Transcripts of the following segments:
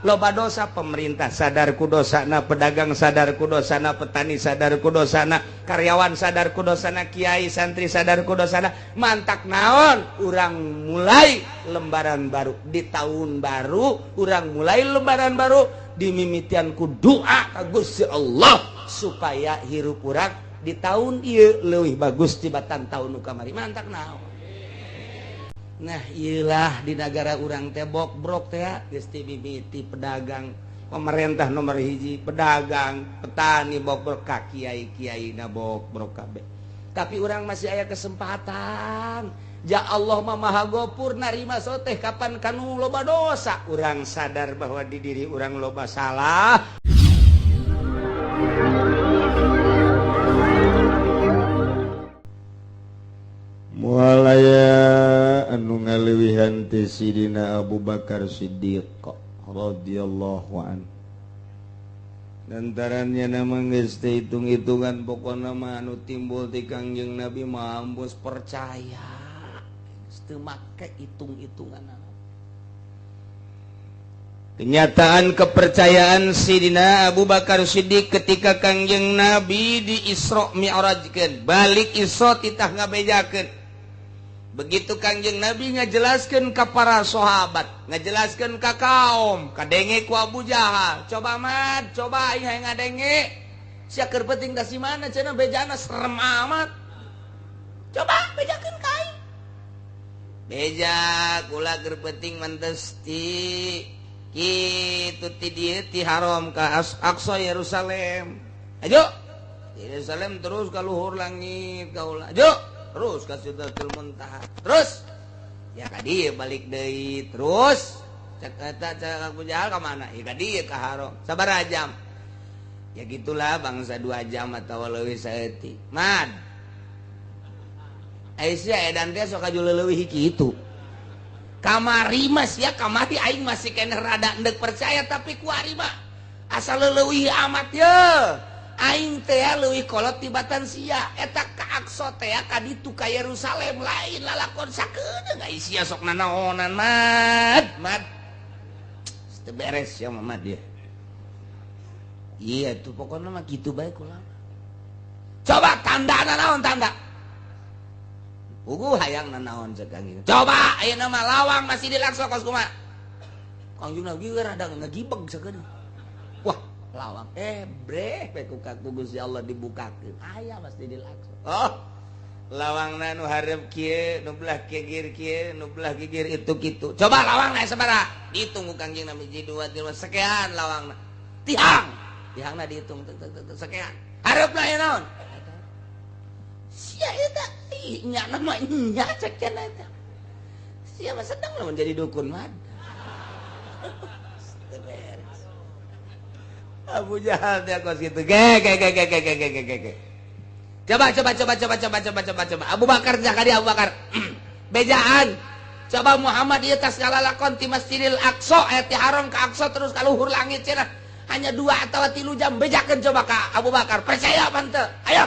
Loba dosa pemerintah sadar ku dosana, pedagang sadar ku dosana, petani sadar ku dosana, karyawan sadar ku dosana, kiai santri sadar ku dosana. Mantak naon? Urang mulai lembaran baru di tahun baru, urang mulai lembaran baru dimimitian ku doa ka Gusti Allah supaya hirup urang di tahun ieu leuwih bagus tibatan tahun nu kamari. Mantak naon? Nah, iyalah di negara urang teh bokbrok teh geus ti mimiti pedagang, pemerintah nomor hiji, pedagang, petani bokbrok, ka kiai-kiai na bokbrok kabeh. Tapi urang masih aya kesempatan. Ja Allah mah Maha Gofur, narima soteh kapan kanu loba dosa. Urang sadar bahwa di diri urang loba salah. Mualaya anu ngalewihan ti Sidina Abu Bakar Siddiq radhiyallahu an. Lantarannya nama geus teu hitung-hitungan, pokona mah anu timbul ti Kangjeng Nabi mampus percaya. Geus teu make hitung-hitungan. Kenyataan kepercayaan Sidina Abu Bakar Siddiq ketika Kangjeng Nabi di Isra Mi'rajkeun, balik Isra titah ngabejakeun. Begitu Kangjeng Nabi ngajelaskeun ka para sahabat, ngajelaskeun ka kaum, kadenge ku Abu Jahal. Coba mad, coba aing hayang ngadenge. Sia keur penting da si mana cenah bejana serem amat. Coba bejakeun ka aing. Beja kula keur penting mentes ti kitu ti dieu ti haram ka Aqsa Yerusalem. Ayo. Yerusalem terus ka luhur langit kaula. Ayo. Terus ka Sidratul Muntaha. Terus ya ka dieu balik deui terus. Cek eta cek Abu Jahal ka mana? Ya ka dieu ka haram. Sabaraha jam? Ya gitulah bangsa 2 jam atau leuwih saeutik. Mad. Aisyah edan teh sok aju leuwih kitu. Kamari mas ya kamari aing masih keneh rada endek percaya tapi kuari mah asal leuwih amat ye. Aing teh leuwih kolot tibatan sia eta ka Aqsa teh ka ditu ka Yerusalem lain lalakon sakedeung ai sia sok nanaonan mad mad. Teu beres ya mah dia. Iya tuh pokoknya mah kitu bae kula. Coba tanda nanaon tanda. Puguh hayang nanaon cek Kangjeng. Coba ayeuna mah lawang masih dilakso kos kumaha. Kangjeng Nabi rada ngagibeg sakedeung. Wah, lawang breh we ku Gusti Allah dibukakeun. Aya masih dilakso. Oh, lawangna nu hareup kieu, nu belah gigir kieu, nu belah gigir itu kitu. Coba lawangna sabaraha? Dihitung ku Kangjeng Nabi 2 3 sekian lawangna. Tihang. Tihangna dihitung sekian. Hareupna aya naon? Sia eta nya nama nya cek cenah eta. Sia mah sedang lamun jadi dukun mah. Abu Jahal teh kos kitu. Ge ge ge ge ge ge ge ge. Coba coba coba coba coba coba coba coba. Abu Bakar Zakaria Abu Bakar. Bejaan. Coba Muhammad ieu tas ngalalakon ti Masjidil Aqsa aya ti haram ka Aqsa terus ka luhur langit cenah. Hanya 2 atau 3 jam bejakeun coba ka Abu Bakar. Percaya apa henteu? Ayo.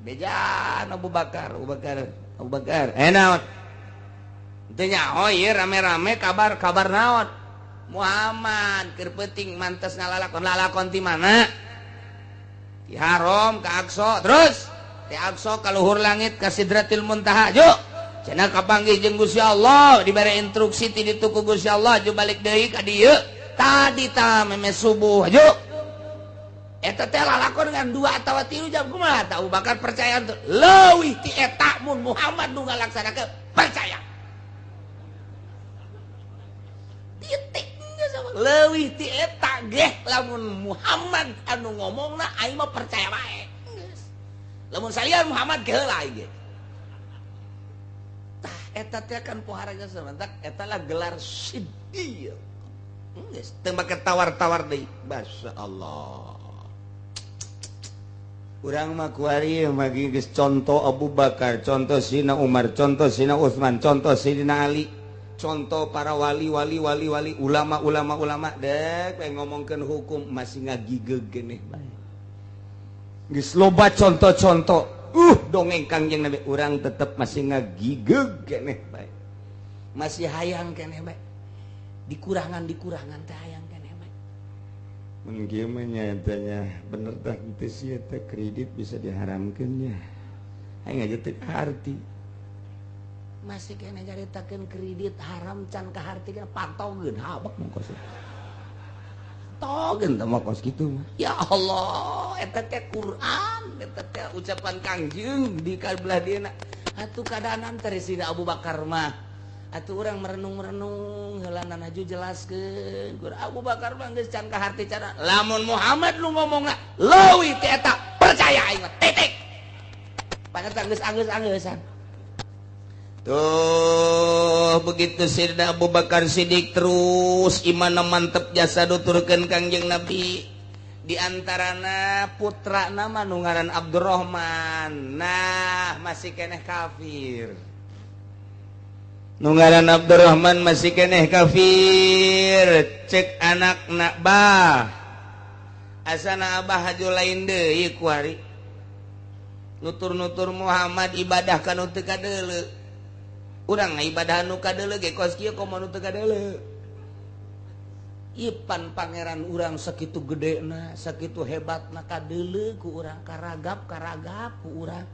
Bejaan Abu Bakar, Abu Bakar, Abu Bakar. Naon? Teu nyaho ieu rame-rame kabar-kabar naon? Muhammad keur peuting mantes ngalalakon lalakon ti mana? Ti haram ka Aqsa, terus ti Aqsa ka luhur langit ka Sidratil Muntaha. Yuk. Cenah kapanggih jeung Gusti Allah, dibere instruksi ti ditu ku Gusti Allah, ju balik deui ka dieu. Tadi ta meme subuh, yuk. Eta teh lalakon dengan 2 atau 3 jam kumaha tah Abu Bakar percaya teu? Leuwih ti eta mun Muhammad nu ngalaksanakeun percaya. Titik geus leuwih ti eta geh lamun Muhammad anu ngomongna aing mah percaya wae. Geus. Lamun salian Muhammad ge heula aing ge. Tah eta teh kan pohara geus mantak eta lah gelar siddiq. Geus teu make tawar-tawar deui. Masyaallah. Urang mah kuari mah geus contoh Abu Bakar, contoh Sina Umar, contoh Sina Utsman, contoh Sidina Ali, contoh para wali wali wali wali, ulama ulama ulama dek we ngomongkeun hukum masih ngagigeg geneh bae. Geus loba contoh-contoh. Dongeng Kangjeng Nabi urang tetep masih ngagigeg keneh bae. Masih hayang keneh bae. Dikurangan-dikurangan teh hayang keneh mah. Mun kieu mah nya eta nya bener tah teu sih eta kredit bisa diharamkeun nya. Aing aja teu kaharti. Masih keneh nyaritakeun kredit haram can kaharti kana pantogeun habek mah kos. Togeun teh mah kos kitu mah. Ya Allah, eta teh Quran, eta teh ucapan Kangjeng di kabelah dieuna. Atuh keadaan teh Sidina Abu Bakar mah. Atuh urang merenung-merenung heula haju jelaskeun. Abu Bakar mah geus can kaharti cara. Lamun Muhammad lu ngomongna leuwih ti eta percaya aing mah titik. Paneta geus anggeus-anggeusan. Tuh begitu Sayyidina Abu Bakar Siddiq terus imanna mantep jasa nuturkeun Kangjeng Nabi. Di antarana putra nama nu ngaran Abdurrahman. Nah, masih keneh kafir. Nu ngaran Abdurrahman masih keneh kafir. Cek anakna bah. Asana abah haju lain deui kuari. Nutur-nutur Muhammad ibadah ka nu teu kadeuleu. Urang ibadah nu kadeuleu ge kos kieu komo nu teu kadeuleu. Ipan pangeran urang sakitu gedena, sakitu hebatna kadeuleu ku urang karagap-karagap ku urang.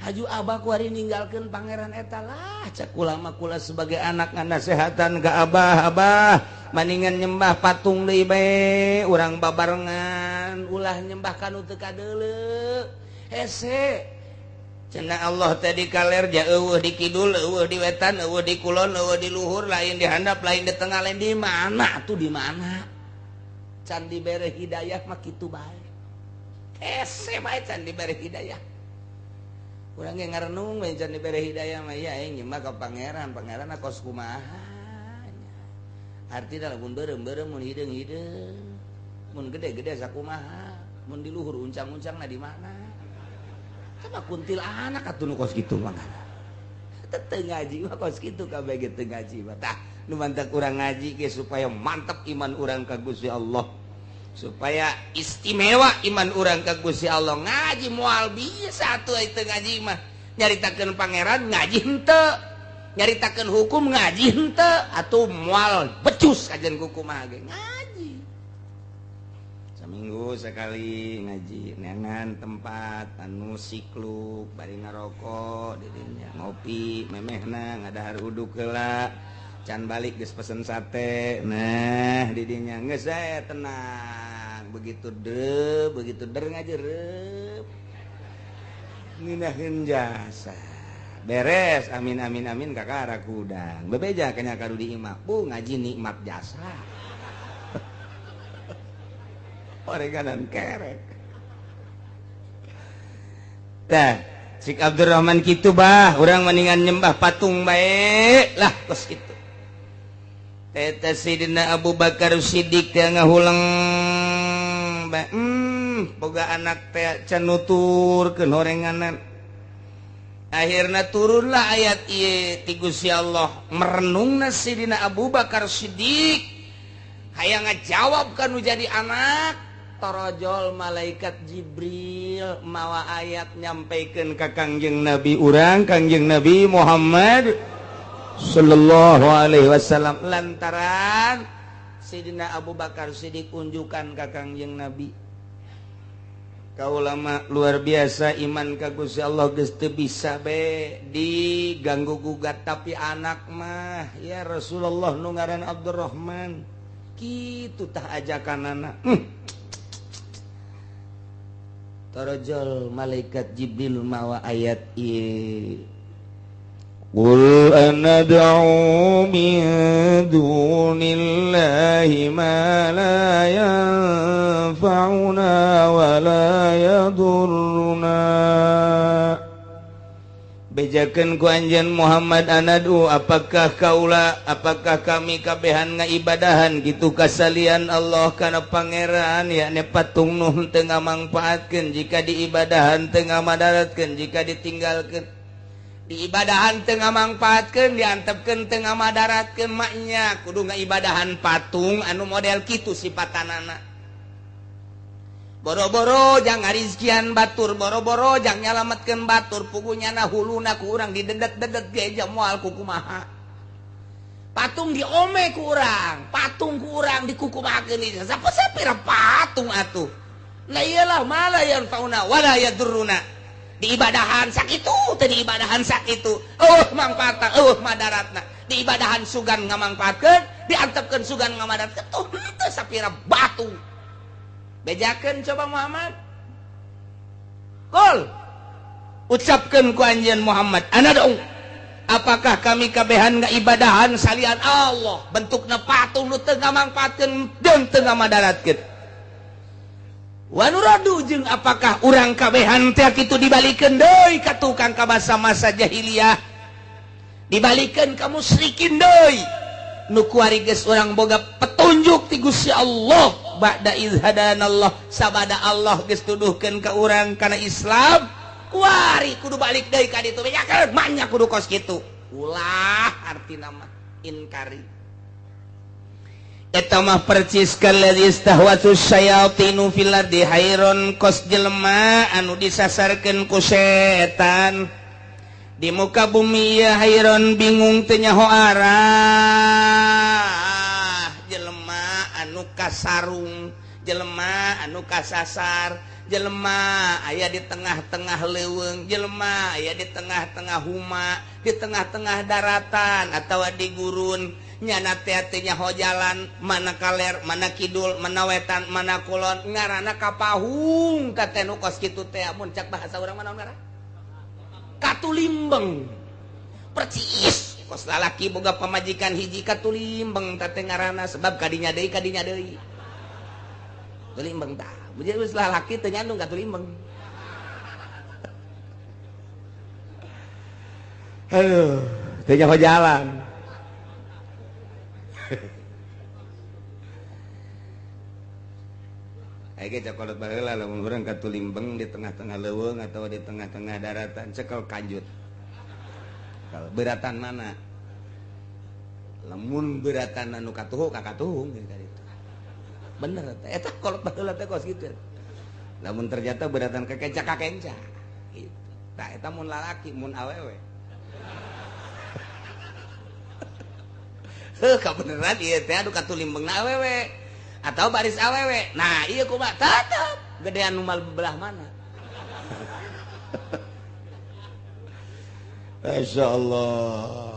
Haju abah kuari ninggalkeun pangeran eta lah. Cek kula mah kula sebagai anak nganasehatan ka abah, abah maningan nyembah patung deui bae, urang babarengan ulah nyembah ka nu teu kadeuleu. Hese cenah Allah tadi kaler ja eueuh di kidul, eueuh di wetan, eueuh di kulon, eueuh di luhur, lain di handap, lain di tengah, lain di mana tuh di mana. Can dibere hidayah mah kitu bae. Hese bae can dibere hidayah. Urang ge ngarenung we can dibere hidayah mah ya aing nyembah ka pangeran, pangeran kos kumaha nya. Artina lamun beureum-beureum mun hideung-hideung, mun gede-gede sakumaha, mun di luhur uncang-uncangna di mana. Sama kuntilanak atuh nu kos kitu mah. Teu ngaji mah kos kitu kabeh ge teu ngaji mah. Tah nu mantak urang ngaji ge supaya mantep iman urang ka Gusti Allah. Supaya istimewa iman urang ka Gusti Allah. Ngaji moal bisa atuh teu ngaji mah. Nyaritakeun pangeran ngaji henteu. Nyaritakeun hukum ngaji henteu atuh moal becus kajian kumaha ge ngaji. Seminggu sekali ngaji neangan tempat anu sikluk bari ngarokok didinya ngopi memehna ngadahar uduk heula can balik geus pesen sate. Nah didinya geus saya tenang begitu de begitu der ngajerep ngeunaheun jasa beres amin amin amin kakara kudang bebeja kanya ka di imah bu ngaji nikmat jasa oreganan kerek. Tah, Cik Abdurrahman kitu bah, urang mendingan nyembah patung bae lah kos kitu. Eta Sidina Abu Bakar Siddiq teh ngahuleng boga anak teh can nuturkeun horenganan. Akhirna turunlah ayat ieu ti Gusti Allah merenungna Sidina Abu Bakar Siddiq hayang ngajawab kanu jadi anak. Torojol malaikat Jibril mawa ayat nyampaikan ke Kangjeng Nabi urang Kangjeng Nabi Muhammad sallallahu alaihi wasallam lantaran Sidina Abu Bakar Siddiq unjukan ke Kangjeng Nabi. Kaulama luar biasa iman ka Gusti Allah geus teu bisa be diganggu gugat tapi anak mah ya Rasulullah nu ngaran Abdurrahman kitu tah ajakanana. Torojol malaikat Jibril mawa ayat ieu. Qul anad'u min dunillahi ma la yanfa'una wa la yadurruna. Bejakeun ku anjeun Muhammad anadu apakah kaula apakah kami kabehan ngaibadahan kitu kasalian Allah kana pangeran yakni patung nu teu ngamangpaatkeun jika diibadahan teu ngamadaratkeun jika ditinggalkeun diibadahan teu ngamangpaatkeun diantepkeun teu ngamadaratkeun maknya kudu ngaibadahan patung anu model kitu sipatanana. Boro-boro jang ngarizkian batur, boro-boro jang nyalametkeun batur, pugunyana huluna ku urang didedet-dedet ge moal ku kumaha. Patung diome ku urang, patung ku urang dikukumakeun ieu. Sapira patung atuh. Lah iyalah mala yanfauna wala yadurruna. Diibadahan sakitu teh diibadahan sakitu. Eueuh mangfaatna, eueuh madaratna. Diibadahan sugan ngamangfaatkeun, diantepkeun sugan ngamadaratkeun tuh henteu sapira batu. Bejakeun coba Muhammad. Kul ucapkeun ku anjeun Muhammad, ana dong. Apakah kami kabehan ngaibadahan salian Allah bentukna patung nu teu ngamangfaatkeun jeung teu ngamadaratkeun. Wa nuradu jeung apakah urang kabehan teh kitu dibalikeun deui ka tukang ka masa-masa jahiliyah, dibalikeun ka musyrikin deui nu kuari geus urang boga petunjuk ti Gusti Allah ba'da iz hadanallah sabada Allah geus tuduhkeun ka urang kana Islam. Kuari kudu balik deui ka ditu bejakeun manya kudu kos kitu ulah artina mah inkari eta mah percis kalladzi istahwatu syayatinu fil ardi hayron kos jelema anu disasarkeun ku setan di muka bumi ieu hayron bingung teu nyaho arah jelema anu kasarung jelema anu kasasar jelema aya di tengah-tengah leuweung jelema aya di tengah-tengah huma di tengah-tengah daratan atawa di gurun nyana teh teh nyaho jalan mana kaler mana kidul mana wetan mana kulon ngaranna kapahung ka teh nu kos kitu teh mun cak bahasa urang mana ngaran katulimbeng percis kos lalaki boga pamajikan hiji katulimbeng teh ngaranna sebab kadinya deui tulimbeng tah jadi wis lalaki teu nyandung ka tulimbeng. Aduh, teu nyaho jalan. Aya ge cakolot baheula lamun urang ka tulimbeng di tengah-tengah leuweung atawa di tengah-tengah daratan cekel kanjut. Kalau beratan mana? Lamun beratan anu katuhu ka katuhung ka ditu. Bener teh eta kolot baheula teh kos kitu. Lamun ternyata beratan ka kenca ka kenca. Gitu. Tah eta mun lalaki mun awewe. Heuh kabeneran ieu teh anu katulimbengna awewe atau baris awewe. Nah, ieu kumaha tetep gedean nu belah mana. Masyaallah.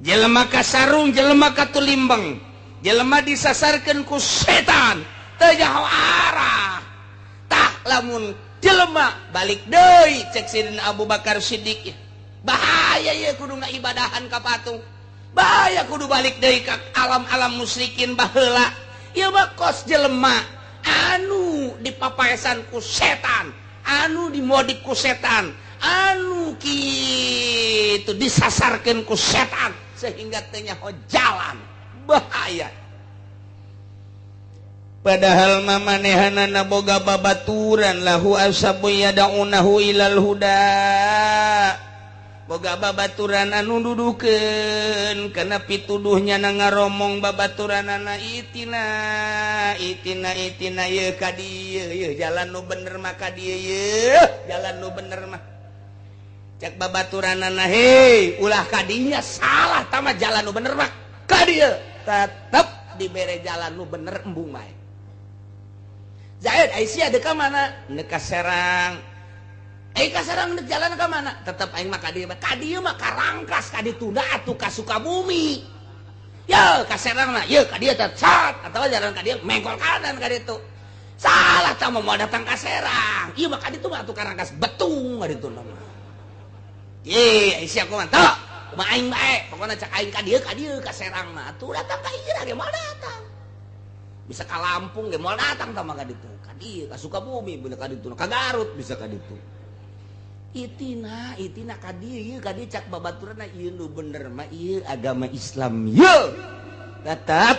Jelema kasarung, jelema katulimbeng. Jelema disasarkeun ku setan teu nyaho arah. Tah lamun jelema balik deui cek Sidina Abu Bakar Siddiq bahaya ieu kudu ngaibadahan ka patung. Bahaya kudu balik deui ka alam-alam musyrikin baheula. Ieu mah kos jelema anu dipapaesan ku setan, anu dimodik ku setan, anu kitu disasarkeun ku setan sehingga teu nyaho jalan. Bahaya. Padahal mamanehanana boga babaturan lahu asabu yada'unahu ilal huda. Boga babaturan anu dudukeun kana pituduhnya na ngaromong babaturanana itina itina itina ieu ka dieu ieu jalan nu bener mah ka dieu ieu jalan nu bener mah. Cek babaturanana hei ulah ka dinya salah tama jalan nu bener mah ka dieu. Tetep dibere jalan nu bener embung bae. Zaid Aisyah deuk ka mana? Neuk ka Serang. Ai ka Serang deuk jalan ka mana? Tetep aing mah ka dieu. Ka dieu mah ka Rangkas, ka ditunda atuh ka Sukabumi. Ye ka Serang mah ye ka dieu teh sat atawa jalan ka dieu mengkol kanan ka ditu. Salah tah moal datang ka Serang. Ieu mah ka ditu mah atuh ka Rangkas Betung ka ditu mah. Ye Aisyah kumaha tah? Kumaha aing bae, pokona cak aing ka dieu ka Serang mah atuh datang ka ieu ge moal datang. Bisa ka Lampung ge moal datang tah mah ka ditu. Ka dieu ka Sukabumi bener ka ditu, ka Garut bisa ka ditu. Itina itina ka dieu ka dieu cak babaturanna ieu nu bener mah ieu agama Islam ieu. Tetep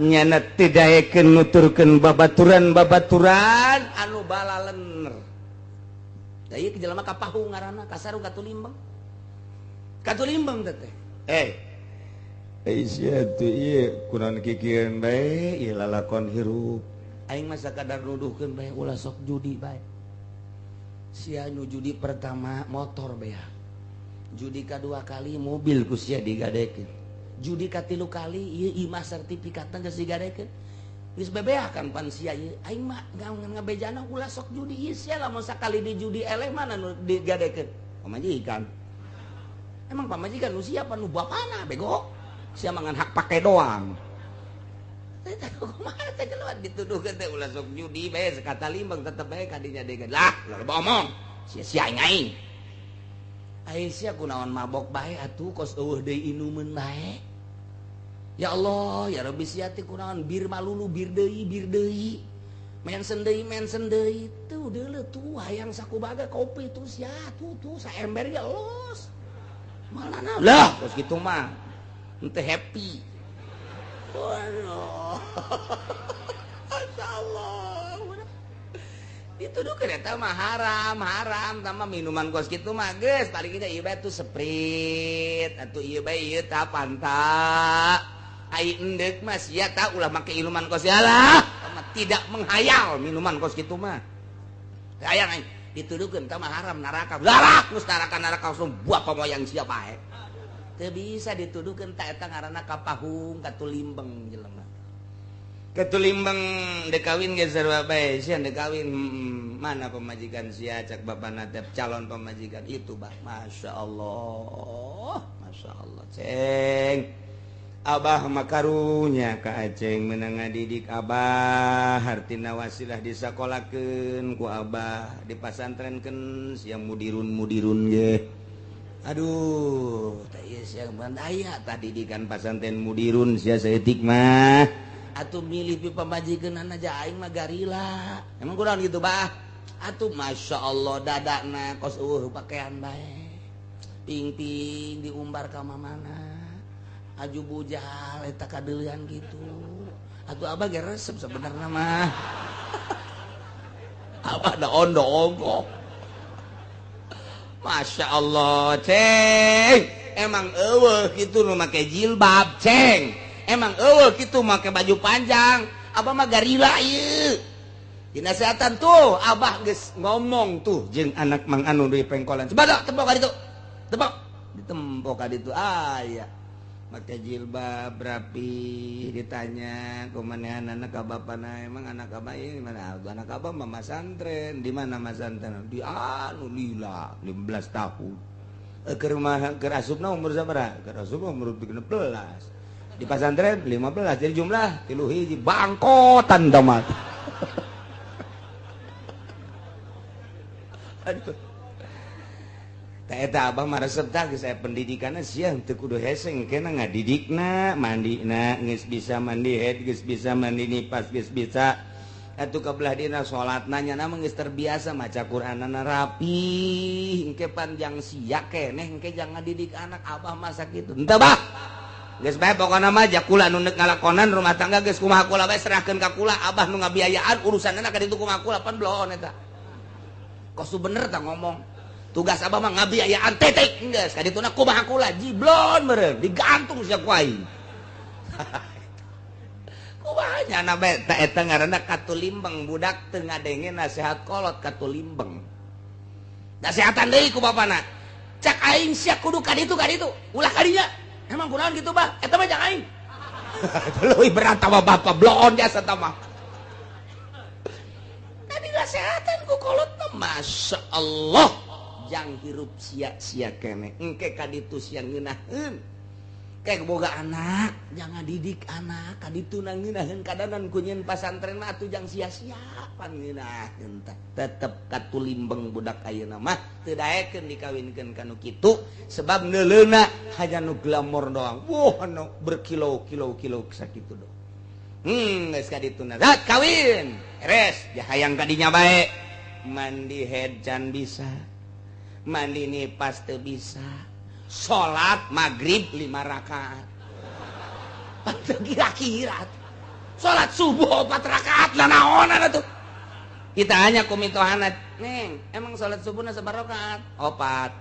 nyana teu daekeun nuturkeun babaturan-babaturan anu balalener. Da ieu jelema ka pahung ngaranna kasarung katulimbeng. Katulimbeng teh. Aisyah tuh ieu kunaon kikieun bae ieu lalakon hirup. Aing mah sakadar nuduhkeun bae ulah sok judi bae. Sia nu judi pertama motor bea. Judi kadua kali mobil ku sia digadekeun. Judi katilu kali ieu imah sertifikatna geus digadekeun. Geus bebeakan pan sia ieu. Aing mah ngabejana ulah sok judi ieu sia lamun sakali di judi eleh mana nu digadekeun? Pamajikan. Emang pamajikan nu siapa nu bapana bego? Sia mangan hak pake doang. Kumaha teh keluar dituduhkeun teh ulah sok judi bae sekata limbang tetep bae kadinya degan. Lah, loba omong. Sia-sia aing aing. Aing sia kunaon mabok bae atuh kos eueuh deui inumeun bae. Ya Allah, ya Rabbi sia teh kunaon bir malulu bir deui bir deui. Mensen deui tuh deuleu tuh hayang sakubaga kopi tuh sia tuh tuh saember ge los. Malana lah kos kitu mah. Henteu happy. Waduh. Masya Allah. Dituduh kereta mah haram, haram sama minuman kos kitu mah geus paling kita ieu bae tuh Sprite atuh ieu bae ieu tah Fanta. Ai endek mah sia tah ulah make minuman kos lah. Tidak menghayal minuman kos kitu mah. Hayang aing dituduhkeun tah mah haram neraka. Lah geus neraka-neraka langsung buah pamoyang sia bae. Teu bisa dituduhkeun ta eta ngaranna kapahung katulimbeng jelema. Katulimbeng dek kawin ge sarua bae sia dek kawin mana pemajikan sia cak bapana teh calon pemajikan itu bah Masya Allah Masya Allah ceng Abah makarunya ka Aceng menang ngadidik Abah hartina wasilah disakolakeun ku Abah dipasantrenkeun sia mudirun-mudirun ge. Aduh, teh ieu sia aya tadi didikan pasantren mudirun sia saeutik mah. Atuh milih pi pamajikeunana aja aing mah garila. Emang kurang gitu bah? Atuh Masya Allah dadana kos eueuh pakaian bae. Ping-ping diumbar ka mamana. Aju bujal eta kadeulean gitu. Atuh abah ge resep sebenarnya mah. Abah da ondo ongkoh. Masya Allah ceng. Emang eueuh kitu nu make jilbab ceng. Emang eueuh kitu make baju panjang. Abah mah garila ieu. Dinasehatan tuh abah geus ngomong tuh jeung anak Mang Anu di pengkolan. Coba tembok ka ditu. Tembok. Ditembok ka ditu aya. Make jilbab rapi ditanya kumanehan anak bapana emang anak abah ini mana anak abah mah masantren di mana masantren di anu lila 15 tahun ke rumah ke asupna umur sabaraha ke asupna umur 13 di pasantren 15 jadi jumlah 3 hiji bangkotan tamat. Aduh. Eta abah mah resep tah geus aya pendidikanna sia teu kudu hese engkena ngadidikna mandina geus bisa mandi head geus bisa mandi nipas geus bisa atuh ka belah dina salatna nya mah geus terbiasa maca Qur'anana rapi engke panjang sia keneh engke jangan ngadidik anak abah mah sakitu henteu bah geus bae pokona mah ja kula nu neuk ngalakonan rumah tangga geus kumaha kula bae serahkeun ka kula abah nu ngabiayaan urusanna ka ditu kumaha kula pan bloon eta kos bener tah ngomong tugas abah mah ngabiayaan titik geus ka dituna kumaha kula jiblon meureun digantung sia ku aing. Kumaha nya bae ta eta ngaranna katulimbeng budak teu ngadenge nasihat kolot katulimbeng. Nasihatan deui ku bapana. Cak aing sia kudu ka ditu ulah ka dinya. Emang kunaon kitu bah? Eta mah cak aing. Leuwih berat mah bapa bloon jasa ta mah. Tadi nasihatan ku kolot mah Masya Allah. Jang hirup sia-sia kene engke kaditu sia ngeunaheun kayak boga anak jangan didik anak kaditu ngeunaheun kadanan ku nyeun pasantren mah atuh jang sia-sia pan ngeunaheun teh tetep katulimbeng budak ayeuna mah teu daekeun dikawinkeun ka nu kitu sebab neuleuna hanya nu glamor doang wah anu berkilo-kilo-kilo sakitu doang geus kadituna dat kawin beres hayang kadinya bae mandi head can bisa mandi nipas teu bisa salat maghrib 5 rakaat teu kira-kira salat subuh 4 rakaat lah naonan atuh kita hanya kumitohana neng emang salat subuhna sabaraha rakaat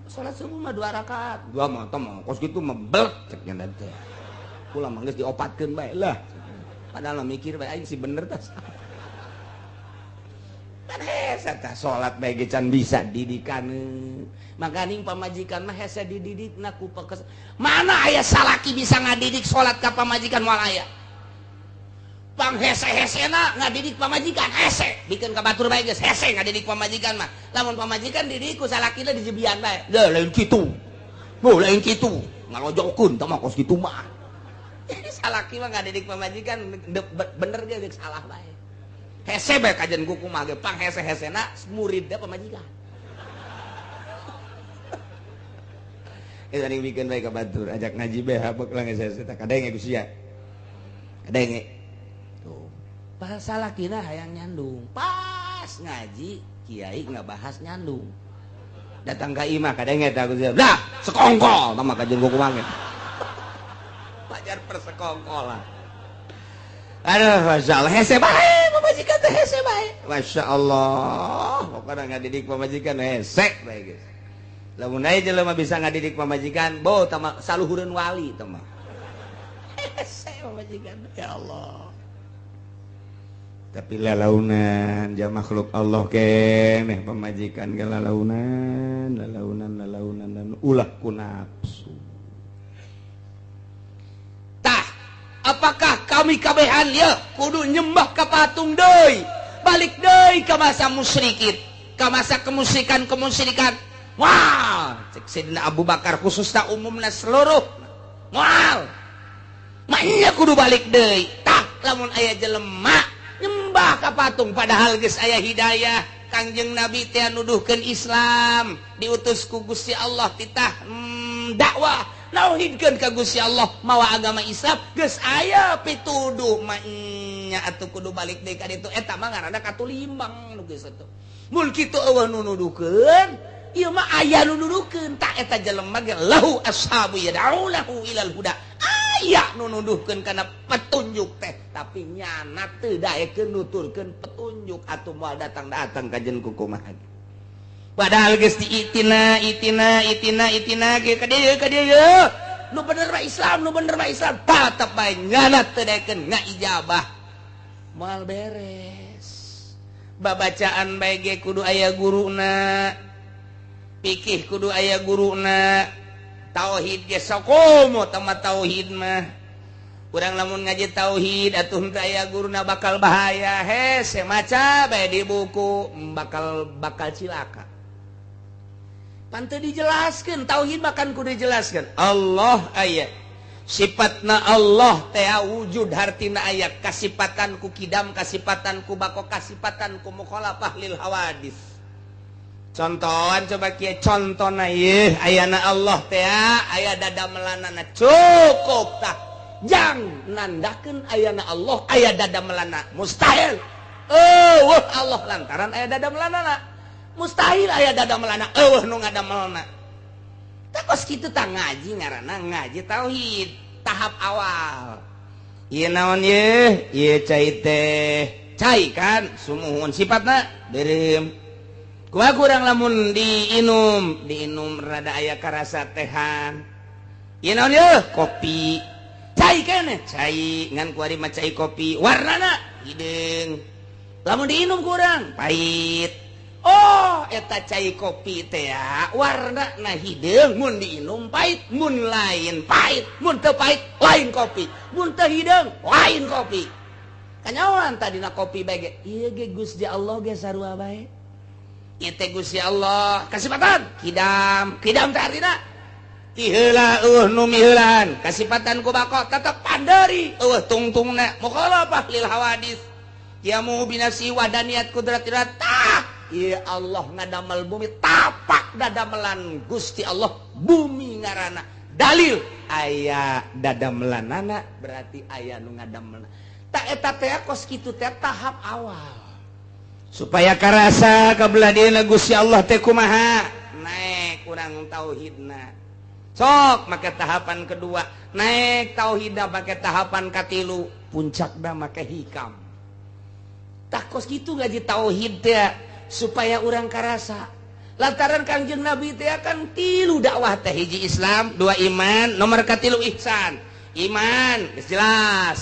4 salat subuh mah 2 rakaat 2 mah teh mah kos kitu mah bel cek nya teh kula mah geus diopatkeun bae lah padahal mikir bae aing si bener tah. Kan hese tah salat bae ge can bisa didikan. Makaning pamajikan mah hese dididikna ku pekes. Mana aya salaki bisa ngadidik salat ka pamajikan moal aya. Panghese-hesena ngadidik pamajikan hese, bikeun ka batur bae geus hese ngadidik pamajikan mah. Lamun pamajikan didik ku salakina dijebian bae. Leuh lain kitu. Oh lain kitu, ngalojokeun tah mah kos kitu mah. Jadi salaki mah ngadidik pamajikan bener ge geus salah bae. Hese bae kajen kuku mah ge panghese-hesena muridna pamajikan. Eta ning bikeun bae ka batur ajak ngaji bae habek lah geus hese tah kadenge ku sia. Kadenge. Tuh. Pas salakina hayang nyandung. Pas ngaji kiai ngabahas nyandung. Datang ka imah kadenge tah ku sia. Lah, sekongkol tah mah kajen kuku mah. Pajar persekongkolan. Aduh, Masya Allah, hese bae pamajikan teh hese bae. Masya Allah, pokoknya ngadidik pamajikan hese bae geus. Lamun aya jelema bisa ngadidik pamajikan, bo tama saluhureun wali tah mah. Hese pamajikan, ya Allah. Tapi lalaunan ja makhluk Allah keneh pamajikan ge lalaunan, lalaunan, lalaunan dan ulah ku nafsu. Tah, apakah kami kabehan ya kudu nyembah ka patung deui, balik deui ka masa musyrikin, ka masa kemusyrikan-kemusyrikan. Wah, cek Sayyidina Abu Bakar khususna umumna seluruh. Moal. Maknya kudu balik deui. Tah, lamun aya jelema nyembah ka patung padahal geus aya hidayah, Kangjeng Nabi teh nuduhkeun Islam, diutus ku Gusti Allah titah dakwah nauhidkeun ka Gusti Allah mawa agama Islam geus aya pituduh nya atuh kudu balik deui ka ditu eta mah ngaranna katulimbang nu geus atuh. Mun kitu eueuh nu nuduhkeun ieu mah aya nu nuduhkeun tah eta jelema ge lahu ashabu yad'unahu ilal huda. Aya nu nuduhkeun kana petunjuk teh tapi nyana teu daekeun nuturkeun petunjuk atuh moal datang-datang ka jeung kukumaha. Padahal geus diitina itina itina itina ge ka dieu nu bener mah Islam nu bener mah Islam tetep bae nyana teu daekeun ngaijabah moal beres. Babacaan bae ge kudu aya guruna, pikih kudu aya guruna, tauhid ge sakomo tama tauhid mah. Urang lamun ngaji tauhid atuh henteu aya guruna bakal bahaya hese maca bae di buku bakal cilaka. Pan teu dijelaskeun tauhid mah kan kudu dijelaskeun. Allah aya sifatna Allah teh wujud hartina aya kasipatan ku kidam kasipatan ku bako kasipatan ku mukhalafah lil hawadis. Contohan coba kieu contona ieu ayana Allah teh aya dadamelanana cukup tah jang nandakeun ayana Allah aya dadamelanana mustahil. Eueuh Allah lantaran aya dadamelanana mustahil aya dadamelanana eueuh nu ngadamelna. Tah kos kitu tah ngaji ngaranna ngaji tauhid tahap awal. Ieu naon ieu? Ieu cai teh cai kan sumuhun sifatna dereum. Kumaha kurang lamun diinum rada aya karasa tehan. Ieu naon ieu? Kopi. Cai keneh, cai ngan kuari mah cai kopi, warnana hideung. Lamun diinum kurang pahit. Oh, eta cai kopi teh warnana hideung mun diinum pahit, mun lain pahit, mun teu pahit lain kopi, mun teu hideung lain kopi. Kanyawan tadina kopi bae ge. Ieu ge Gusti Allah ge sarua bae. Ieu teh Gusti Allah kasipatan kidam, kidam teh artina tiheula eueuh nu miheulaan, kasipatan ku bako tetep panderi eueuh tungtungna mukhalafah lil hawadis. Yamu binasi wadaniyat kudratirat tah ieu Allah ngadamel bumi tapak dadamelan Gusti Allah bumi ngaranna dalil aya dadamelanana berarti aya nu ngadamelna. Tah eta teh kos kitu teh tahap awal supaya karasa kabelah dieuna Gusti Allah teh kumaha naek urang tauhidna sok make tahapan kedua naek tauhidna make tahapan katilu puncakna make hikam. Tah kos kitu ngaji tauhid teh supaya urang karasa lantaran Kangjeng Nabi teh kan tilu dakwah teh hiji Islam dua iman nomor katilu ihsan. Iman geus jelas,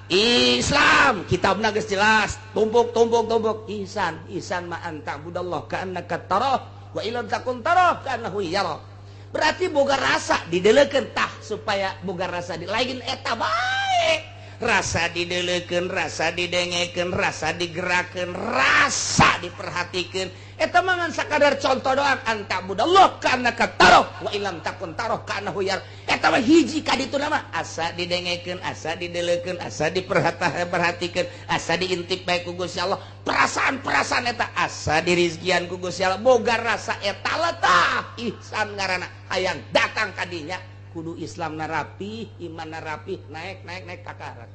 Islam kitabna geus jelas tumpuk tumpuk tumpuk ihsan ihsan ma anta budallah ka'annaka tarah wa illam takun tarah ka'annahu yara. Berarti boga rasa didelekeun tah supaya boga rasa di lain eta bae. Rasa didelekeun, rasa didengekeun, rasa digerakeun, rasa diperhatikeun. Eta mah ngan sakadar contoh doang anta budallah ka'annaka tarah wa illam takun tarah ka'annahu yara. Eta mah hiji ka ditu mah asa didengekeun, asa didelekeun, asa diperhatikeun, asa diintip bae ku Gusti Allah. Perasaan-perasaan eta asa dirizkian ku Gusti Allah. Boga rasa eta tah ihsan ngaranna. Hayang datang ka dinya kudu Islam rapi, iman rapi, naik naik naik kakarak.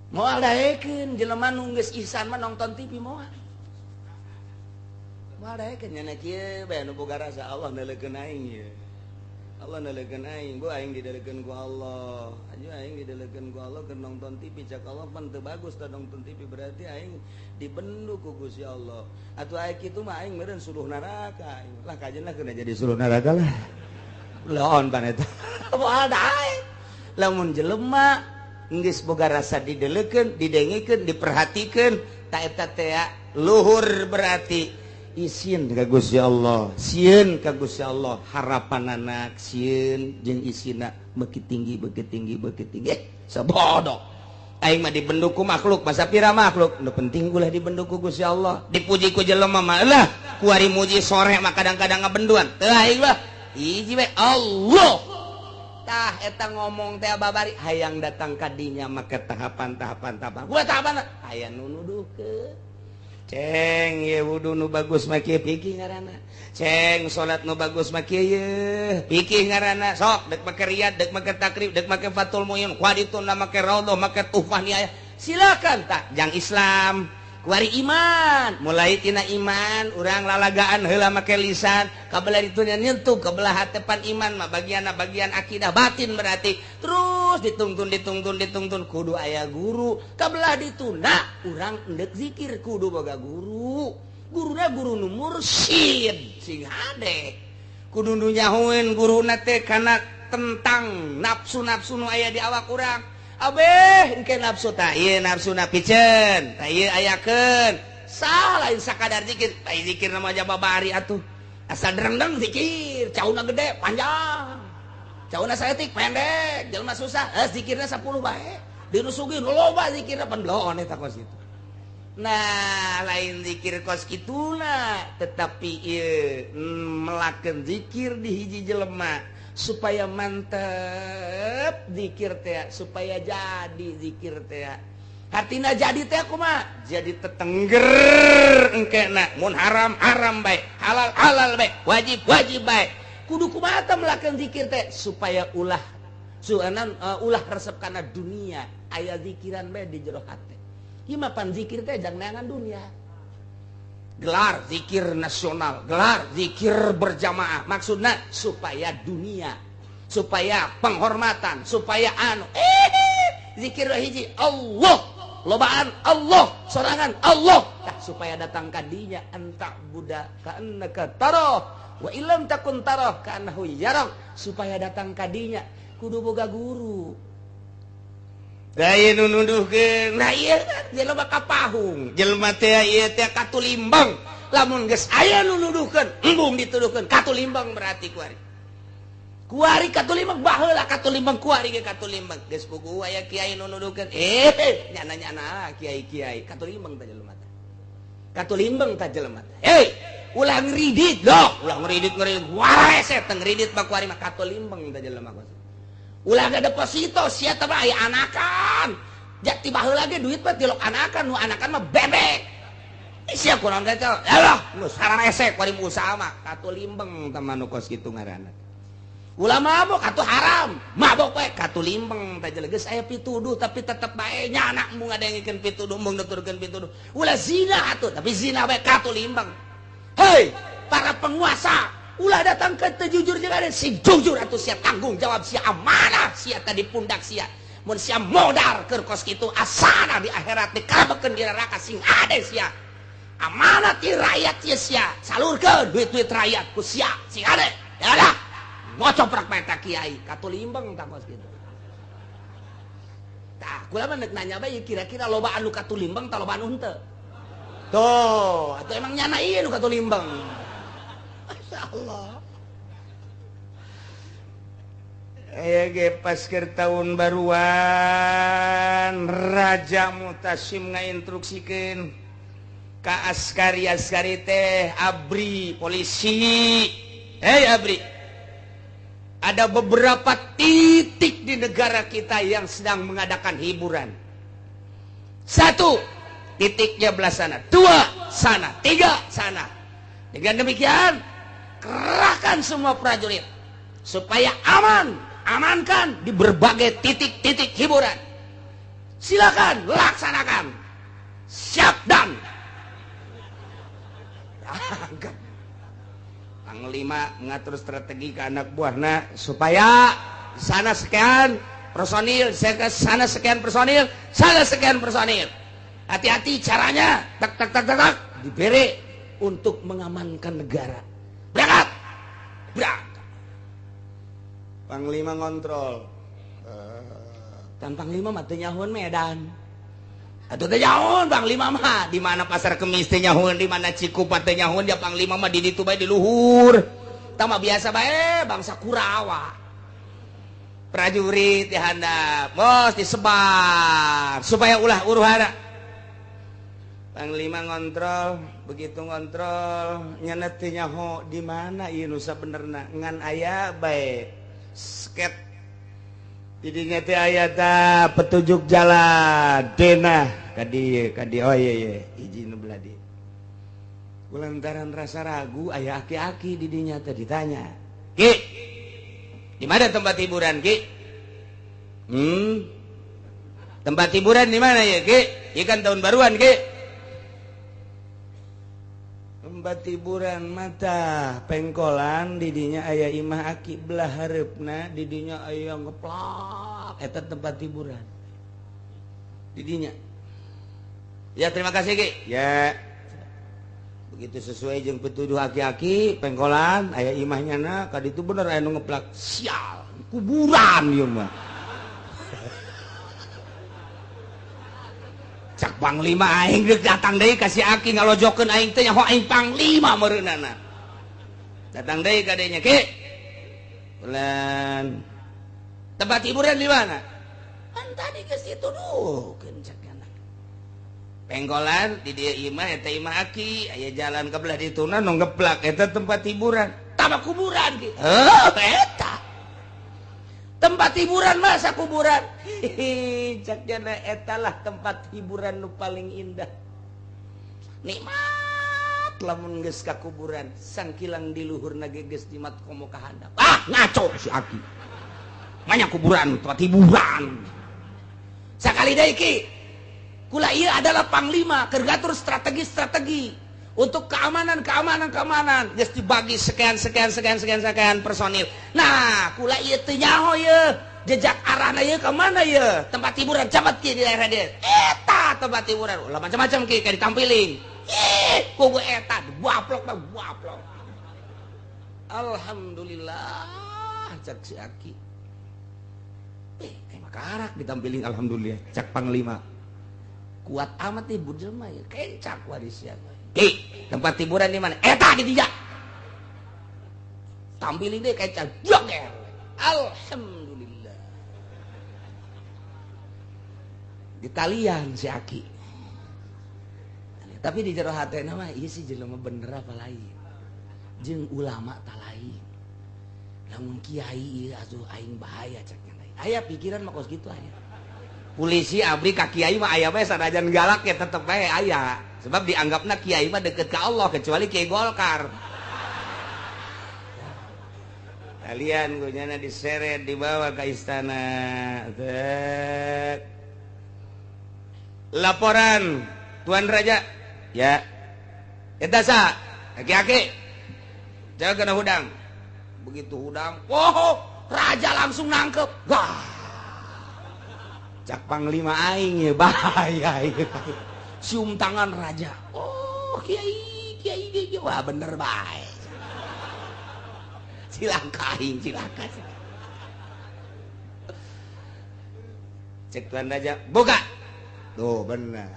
Moal daekeun jelema nu geus ihsan mah nonton TV moal. Moal daekeun nya kieu bae nu boga rasa Allah neuleukeun aing ieu. Allah neuleukeun aing, bu aing didelekeun ku Allah. Aju aing didelekeun ku Allah keur nonton TV cak Allah pan teu bagus tah nonton TV berarti aing dibendu ku Gusti Allah. Atuh aing kitu mah aing meureun suluh neraka aing. Lah kajeun lah kena jadi suluh neraka lah. Laon pan eta. Moal daek. Lamun jelema geus boga rasa didelekeun, didengekeun, diperhatikeun, ta eta teh luhur berarti isin ka Gusti Allah, sieun ka Gusti Allah, harapan anak sieun jeung isina beuki tinggi, beuki tinggi, beuki tinggi. Sabodo. Aing mah dibendu ku makhluk, masa pira makhluk? Nu penting ulah dibendu ku Gusti Allah. Dipuji ku jelema mah lah, kuari muji sore mah kadang-kadang ngabenduan. Teu aing mah hiji we Allah. Tah eta ngomong teh babari hayang datang ka dinya make tahapan-tahapan tahapan. Gua tahapan aya nu nuduhkeun. Ceng ye wudu nu bagus mah kieu pikih ngaranna. Ceng salat nu bagus mah kieu ye pikih ngaranna. Sok dek make riyad, dek make takrib, dek make fatul muin, kuadituna make raudhah, make tuhfah niaya. Silakan tak jang Islam. Kuari iman, mulai tina iman, urang lalagaan heula make lisan, kabelah ditunya nyentuh kabelah hatepan iman mah bagian akidah batin berarti. Terus ditungtun ditungtun ditungtun kudu aya guru, kabelah ditunda urang endek zikir kudu boga guru. Guruna guru nu mursyid sing hade. Kudu nu nyahoeun guruna teh kana tentang nafsu-nafsu nu aya di awak urang. Abeh engke nafsu ta ieu nafsuna piceun ta ieu ayakeun sah lain sakadar zikir ta zikir mah babari atuh asa derendeng zikir cauna gede panjang cauna saeutik pendek jelema susah zikirna 10 bae dirusugeun loba zikirna pendoon eta kos kitu. Nah lain zikir kos kituna tetapi ieu melakeun zikir di hiji jelema supaya mantep zikir teh, supaya jadi zikir teh. Hatina jadi teh kumaha? Jadi tetengger engkena mun haram haram bae, halal halal bae, wajib wajib bae. Kudu kumaha teh melakukan zikir teh supaya ulah suanan ulah resep kana dunia, aya zikiran bae di jero hate. Ieu mah pan zikir teh jang neangan dunia. Gelar zikir nasional, gelar zikir berjamaah, maksudnya supaya dunia, supaya penghormatan, supaya anu zikir hiji Allah, lobaan Allah, sorangan Allah, tah supaya datang ka dinya anta buddha ka'annaka tarah wa illam takun tarah ka'annahu yarak, supaya datang ka dinya kudu boga guru. Daya nu nuduhkeun, nah ieu jelema kapahung, jelema teh ieu teh katulimbang. Lamun geus aya nu nuduhkeun, embung dituduhkeun, katulimbang berarti kuari. Kuari katulimbang baheula katulimbang kuari ge katulimbang. Geus puguh aya kiai nu nuduhkeun, nyana-nyana kiai-kiai katulimbang teh jelema teh. Katulimbang teh jelema teh. Ulah ngridit loh, ulah ngridit-ngridit. Warese teh ngridit mah kuari mah katulimbang teh jelema kos. Ulah gak deposito sia teh mah aya anakan. Jati baheula ge duit mah tilok anakan, nu anakan mah bebek. Sia kurang teh. Alah, geus sararese kuari usaha mah katulimbeng teh mah nu kos kitu ngaranna. Ulah mabok atuh haram, mabok we katulimbeng teh geus aya pituduh tapi tetep bae nya anak mung ngadengikeun pituduh, mung nuturkeun pituduh. Ulah zina atuh, tapi zina we katulimbeng. Hei, para penguasa ulah datang ke teu jujur jeung ada sing jujur atuh sia tanggung jawab sia amanah sia tadi pundak sia mun sia modar keur kos kitu asana di akhirat dikabekeun di neraka sing ade sia amanah ti rakyat sia sia salurkeun duit-duit rakyat ku sia sing ade ya dah ngocoprak bae ta kiai katulimbeng ta kos kitu. Tah, kula mah nek nanya bae kira-kira loba anu katulimbang tah loba anu henteu. Tuh, atau emang nyana ieu nu katulimbang. Masyaallah. Aya ge pas keur taun baruan Raja Mutasim ngainstruksikeun ka askari-askari teh ABRI polisi. Hei ABRI, ada beberapa titik di negara kita yang sedang mengadakan hiburan. Satu, titiknya belah sana. Dua, sana. Tiga, sana. Dengan demikian, kerahkan semua prajurit supaya aman, amankan di berbagai titik-titik hiburan. Silakan laksanakan. Siap dan. Panglima mengatur strategi ke anak buahna supaya sana sekian personil, sana sekian personil, sana sekian personil. Hati-hati caranya, tak tak tak tak tak, diberi untuk mengamankan negara. Berangkat, berangkat. Panglima ngontrol. Dan Panglima mah teu nyahoeun Medan. Atuh teh nyahoeun Panglima mah di mana Pasar Kemis teh nyahoeun, di mana Cikupa teh nyahoeun, ya Panglima mah di ditu bae di luhur. Tah mah biasa bae bangsa Kurawa. Prajurit dihandap, bos disebar supaya ulah huru-hara. Panglima ngontrol, begitu ngontrol nyana teu nyaho di mana ieu nu sabenerna, ngan aya bae sket. Didinya teh aya ta petunjuk jalan denah ka dieu ka dieu, oh iya iya izin nu belah dieu. Kulantaran rasa ragu aya aki-aki didinya teh ditanya, "Ki, di mana tempat hiburan, Ki?" Tempat hiburan di mana ya, Ki? Ieu kan tahun baruan, Ki. Tempat hiburan mata pengkolan didinya aya imah aki belah hareupna, didinya aya ngeplak, eta tempat hiburan didinya. Ya terima kasih Ki. Ya. Begitu sesuai jeung pituduh aki-aki pengkolan aya imahnya na ka ditu bener aya nu ngeplak. Sial, kuburan ieu mah. Cak Panglima aing geus datang deui ka si aki ngalojokeun aing teh nyaho aing Panglima meureunana. Datang deui ka dinya, Ki. Bulan. Tempat hiburan di mana? Kan tadi geus dituduhkeun cak kana. Pengkolan di dieu imah eta imah aki, aya jalan ka belah dituna nu ngeplak eta tempat hiburan. Tama kuburan Ki. Heuh, eta. Tempat hiburan masa kuburan. Hihi, cak jana etalah tempat hiburan nu paling indah. Nikmat lamun geus ka kuburan, sangkilang di luhurna ge geus jimat komo ka handap. Ah, ngaco si aki. Banyak kuburan, tempat hiburan. Sakali deui Ki. Kula ieu adalah panglima keur ngatur strategi-strategi untuk keamanan, keamanan, keamanan. Geus dibagi sekian, sekian, sekian, sekian, sekian personil. Nah, kula ieu teu nyaho ieu. Jejak arahna ieu ka mana ieu? Tempat hiburan cabat ki di daerah dieu. Eta tempat hiburan. Ulah macam-macam ki kayak ditampiling. Ih, kugu eta dibaplok mah baplok. Alhamdulillah cak si aki. Eh, makarak ditampiling alhamdulillah cak panglima. Kuat amat nih jelema ieu. Kencak warisnya. Ki, tempat hiburan di mana? Eta di tiga. Tampilin deh kayak joger. Alhamdulillah. Ditalian si aki. Tapi di jero hatena mah ieu si jelema bener apa lain. Jeung ulama ta lain. Lamun kiai ieu asuh aing bahaya cek lain. Aya pikiran mah kos kitu aya. Polisi abri ka kiai mah aya bae sanajan galak ya tetep bae aya. Sebab dianggapna kiai mah deket ke Allah kecuali kiai Golkar. Kalian gunyana diseret dibawa ke istana. Tek. Laporan Tuan Raja. Ya. Eta sa, aki-aki. Jangan kena hudang. Begitu hudang, wow, raja langsung nangkep. Wah. Cak panglima aing ya bahaya ya. Cium tangan raja. Oh, kiai, kiai, kiai. Wah, bener bae. Cilaka aing, cilaka. Cek Tuan Raja, buka. Tuh benar.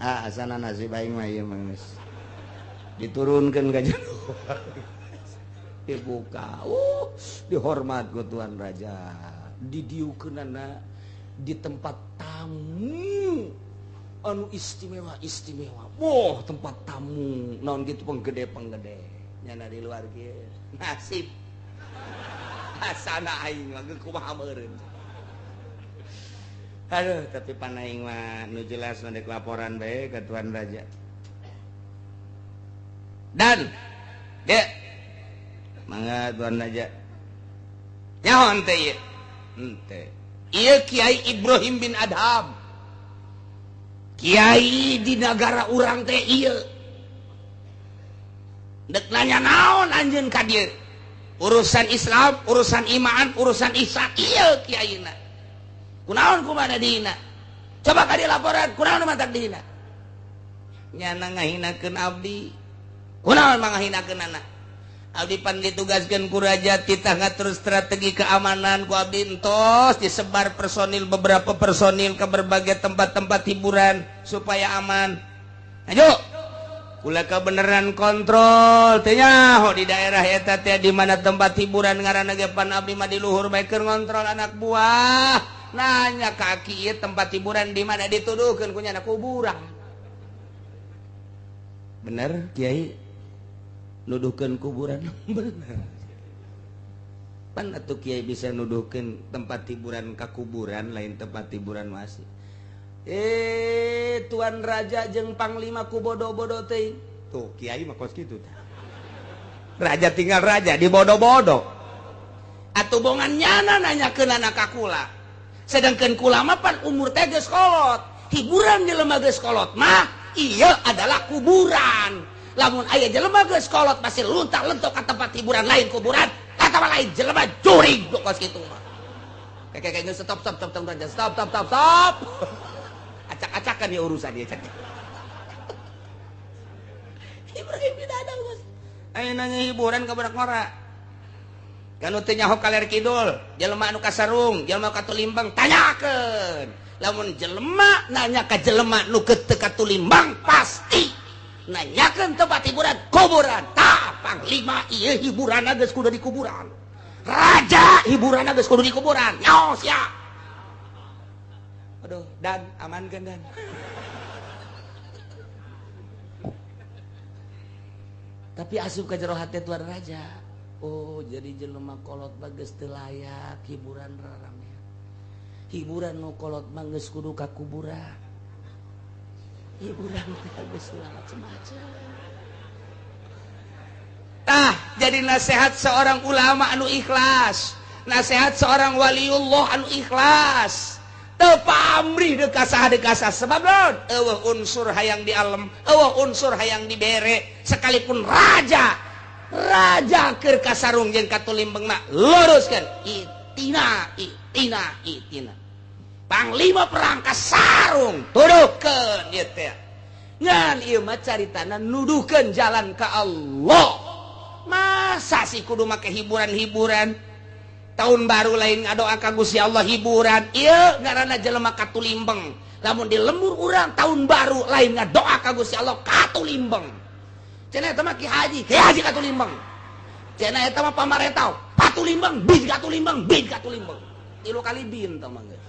Ah, asana nasib aing mah ieu mah geus. Diturunkeun ka jero. Dibuka. Dihormat ku Tuan Raja. Didiukeunana di tempat tamu anu istimewa istimewa. Wah, tempat tamu naon gitu penggede-penggede. Nyana di luar kieu. Nasib. Asana aing mah kumaha meureun. Aduh, tapi panaing mah nu jelas nu dek laporan bae ka Tuan Raja. Dan ge mangga Tuan Raja. Nyaho henteu ieu? Henteu. Ieu Kiai Ibrahim bin Adham. Kiai di nagara urang teh ieu. Dek nanya naon anjeun ka dieu? Urusan Islam, urusan iman, urusan ihsan, ieu kiaina. Kunaon kumana dihina? Coba ka dieu laporan, kunaon matak dihina? Nyana ngahinakeun abdi. Kunaon mangahinakeun anak? Abdi pan ditugaskeun ku raja titah ngatur strategi keamanan ku abdi entos disebar personil, beberapa personil ke berbagai tempat-tempat hiburan supaya aman. Ayo. Kula kebenaran kontrol teh nyaho di daerah eta teh di mana tempat hiburan ngaranna ge pan abdi mah di luhur bae keur ngontrol anak buah. Nanya kaki ieu tempat hiburan di mana dituduhkeun ku nyana kuburan. Bener Kiai nuduhkeun kuburan? Bener. Pan atuh Kiai bisa nuduhkeun tempat hiburan ka kuburan lain tempat hiburan masih. Tuan Raja jeung Panglima ku bodoh-bodoh teh. Tuh Kiai mah kos kitu tah. Raja tinggal raja di bodoh-bodoh. Atuh bongan nyana nanyakeun ka kula. Sedangkan kula mah pan umur teh geus kolot. Hiburan jelema geus kolot mah ieu adalah kuburan. Lamun aya jelema geus kolot masih luntak-lentok ka tempat hiburan lain kuburan, atawa lain jelema jurig kos kitu mah. Kayak stop stop stop stop stop stop stop stop. Acak-acakan ya urusan dia. Ibrahim bin Adham bos. Ayo nanya hiburan ka budak ngora. Kan teu nyaho kaler kidul, jelema anu kasarung, jelema katulimbang tanyakeun. Lamun jelema nanya ka jelema nu teu katulimbang pasti nanyakeun tempat hiburan kuburan. Tah panglima ieu hiburanna geus kudu di kuburan. Raja hiburanna geus kudu di kuburan. Nyaho sia. Aduh, dan amankan dan. Tapi asup ka jero hate Tuan Raja. Oh, jadi jelema kolot mah geus teu layak hiburan rarame. Hiburan nu kolot mah geus kudu ka kuburan. Hiburan teh geus macem-macem. Tah, jadi nasihat seorang ulama anu ikhlas, nasihat seorang waliullah anu ikhlas. Teu pamrih dekasah dekasah sebab naon? Eueuh unsur hayang di alam, eueuh unsur hayang dibere, sekalipun raja. Raja keur kasarung jeung katulimbeng mah luruskeun itina itina itina. Panglima perang kasarung tuduhkeun ieu teh. Ngan ieu mah caritana nuduhkeun jalan ka Allah. Masa sih kudu make hiburan-hiburan? Tahun baru lain ngadoa ka Gusti Allah hiburan. Ieu ngaranna jelema katulimbeng. Lamun di lembur urang tahun baru lain ngadoa ka Gusti Allah katulimbeng. Cenah eta mah Ki Haji, Ki Haji katulimbeng. Cenah eta mah pamarentah, patulimbeng, bin katulimbeng, bin katulimbeng. 3 kali bin tah mah geus.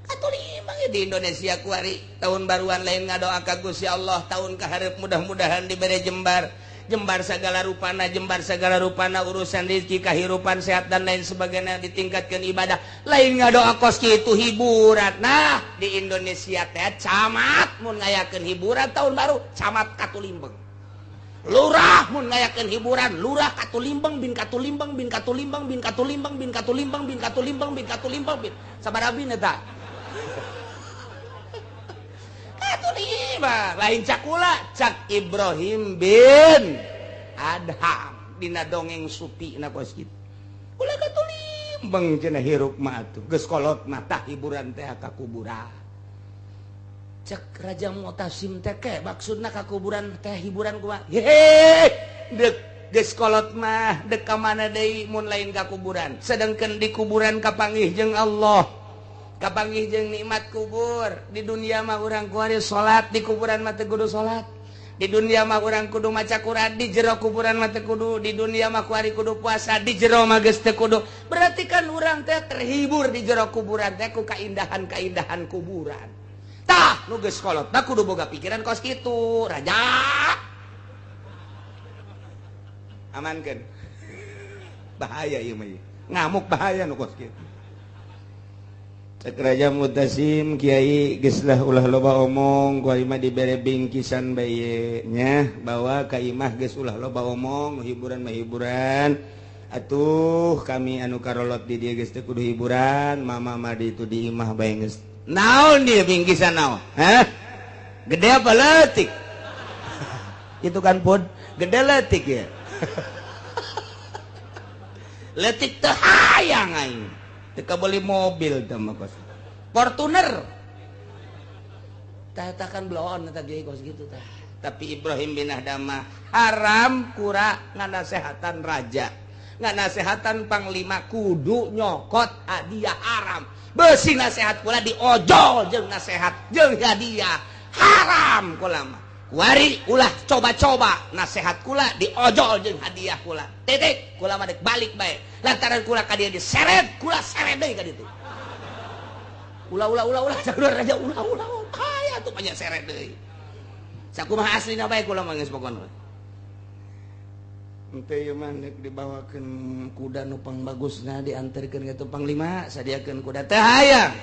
Katulimbeng di Indonesia kuari tahun baruan lain ngadoa ka Gusti Allah tahun kahareup mudah-mudahan dibere jembar. Jembar segala rupana, jembar segala rupana urusan rezeki, kehidupan sehat dan lain sebagainya ditingkatkan ibadah. Lain ngadoa kos kitu hiburan. Nah, di Indonesia teh camat mun ngayakeun hiburan tahun baru, camat katulimbeng. Lurah mun ngayakeun hiburan, lurah katulimbeng bin katulimbeng bin katulimbeng bin katulimbeng bin katulimbeng bin katulimbeng bin katulimbeng bin. Sabaraha bin eta? Katulimbeng. Lain cakula, cak Ibrahim bin Adham dina dongeng supi na kos kitu. Ulah katulimbeng cenah hirup mah atuh. Geus kolot mah tah hiburan teh ka kuburan. Cek Raja Mu'tasim teh ke maksudna ka kuburan teh hiburan kumaha? Hehe, dek geus kolot mah dek ka mana deui mun lain ka kuburan. Sedangkan di kuburan kapanggih jeung Allah. Kapanggih jeung nikmat kubur. Di dunia mah urang kuari salat, di kuburan mah teu kudu salat. Di dunia mah urang kudu maca Quran, di jero kuburan mah teu kudu. Di dunia mah kuari kudu puasa, di jero mah geus teu kudu. Berarti kan urang teh terhibur di jero kuburan teh ku kaindahan-kaindahan kuburan. Tah, nu geus kolot mah kudu boga pikiran kos kitu, raja. Amankeun. Bahaya ieu mah. Ngamuk bahaya nu kos kitu. Cek Raja Mutasim Kiai geus lah ulah loba omong ku imah dibere bingkisan bae nya bawa ka imah geus ulah loba omong hiburan mah hiburan atuh kami anu karolot di dieu geus teu kudu hiburan mama mah di itu di imah bae geus naon dia bingkisan naon hah gede apa leutik itu kan pun gede leutik ya leutik teu hayang aing teka beli mobil teh mah kos Fortuner tah eta kan bloon eta ge kos gitu tah. Tapi Ibrahim bin Adham haram kura nganasehatan raja nganasehatan panglima kudu nyokot hadiah haram beusi nasehat kula diojol jeung nasehat jeung hadiah haram kula mah kuari ulah coba-coba nasehat kula diojol jeung hadiah kula titik kula mah dek balik bae lantaran kula ka dieu diseret kula seret deui ka ditu ulah ulah ulah ulah jalur raja ulah ulah kaya tuh banyak seret deui sakumaha aslina bae kula mah geus pokona henteu ieu mah deuk dibawakeun kuda nu pangbagusna dianterkeun ka panglima sadiakeun kuda teh hayang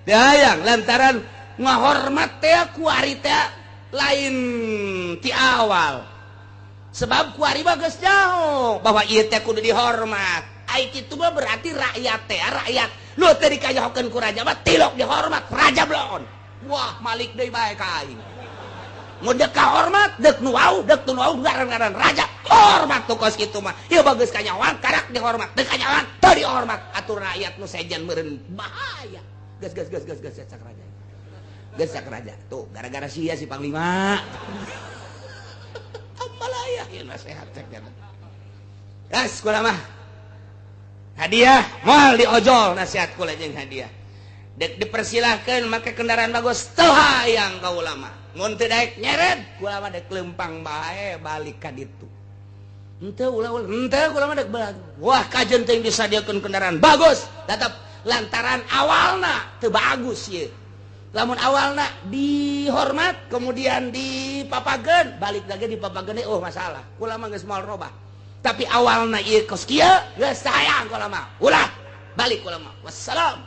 teh hayang lantaran ngahormat teh kuari teh lain ti awal sebab kuari mah geus jauh bahwa ieu teh kudu dihormat ai kitu mah berarti rakyat teh rakyat lu teh dikajahokeun ku raja mah tilok dihormat raja bloon wah malik deui bae ka aing mun deuk kahormat deuk nu wau deuk nu wau ngaran-ngaran raja hormat tuh kos kitu mah ieu bagus kanyawan karak dihormat deuk kanyawan teu dihormat atuh rakyat nu sejen meureun bahaya geus geus geus geus geus cak raja geus cak raja tuh gara-gara sia si panglima amalaya ieu nasehat cek geus kula mah hadiah moal diojol nasihat kula jeung hadiah dek dipersilahkeun make kendaraan bagus teu hayang ka ulama mun teu daek nyeret kula mah dek lempang bae balik ka ditu henteu ulah ulah henteu kula mah dek balik wah kajeun teh disadiakeun kendaraan bagus tetep lantaran awalna teu bagus ieu lamun awalna dihormat kemudian dipapageun balik lagi dipapageun oh masalah kula mah geus moal robah tapi awalna ieu kos kieu geus sayang kula mah ulah balik kula mah wassalam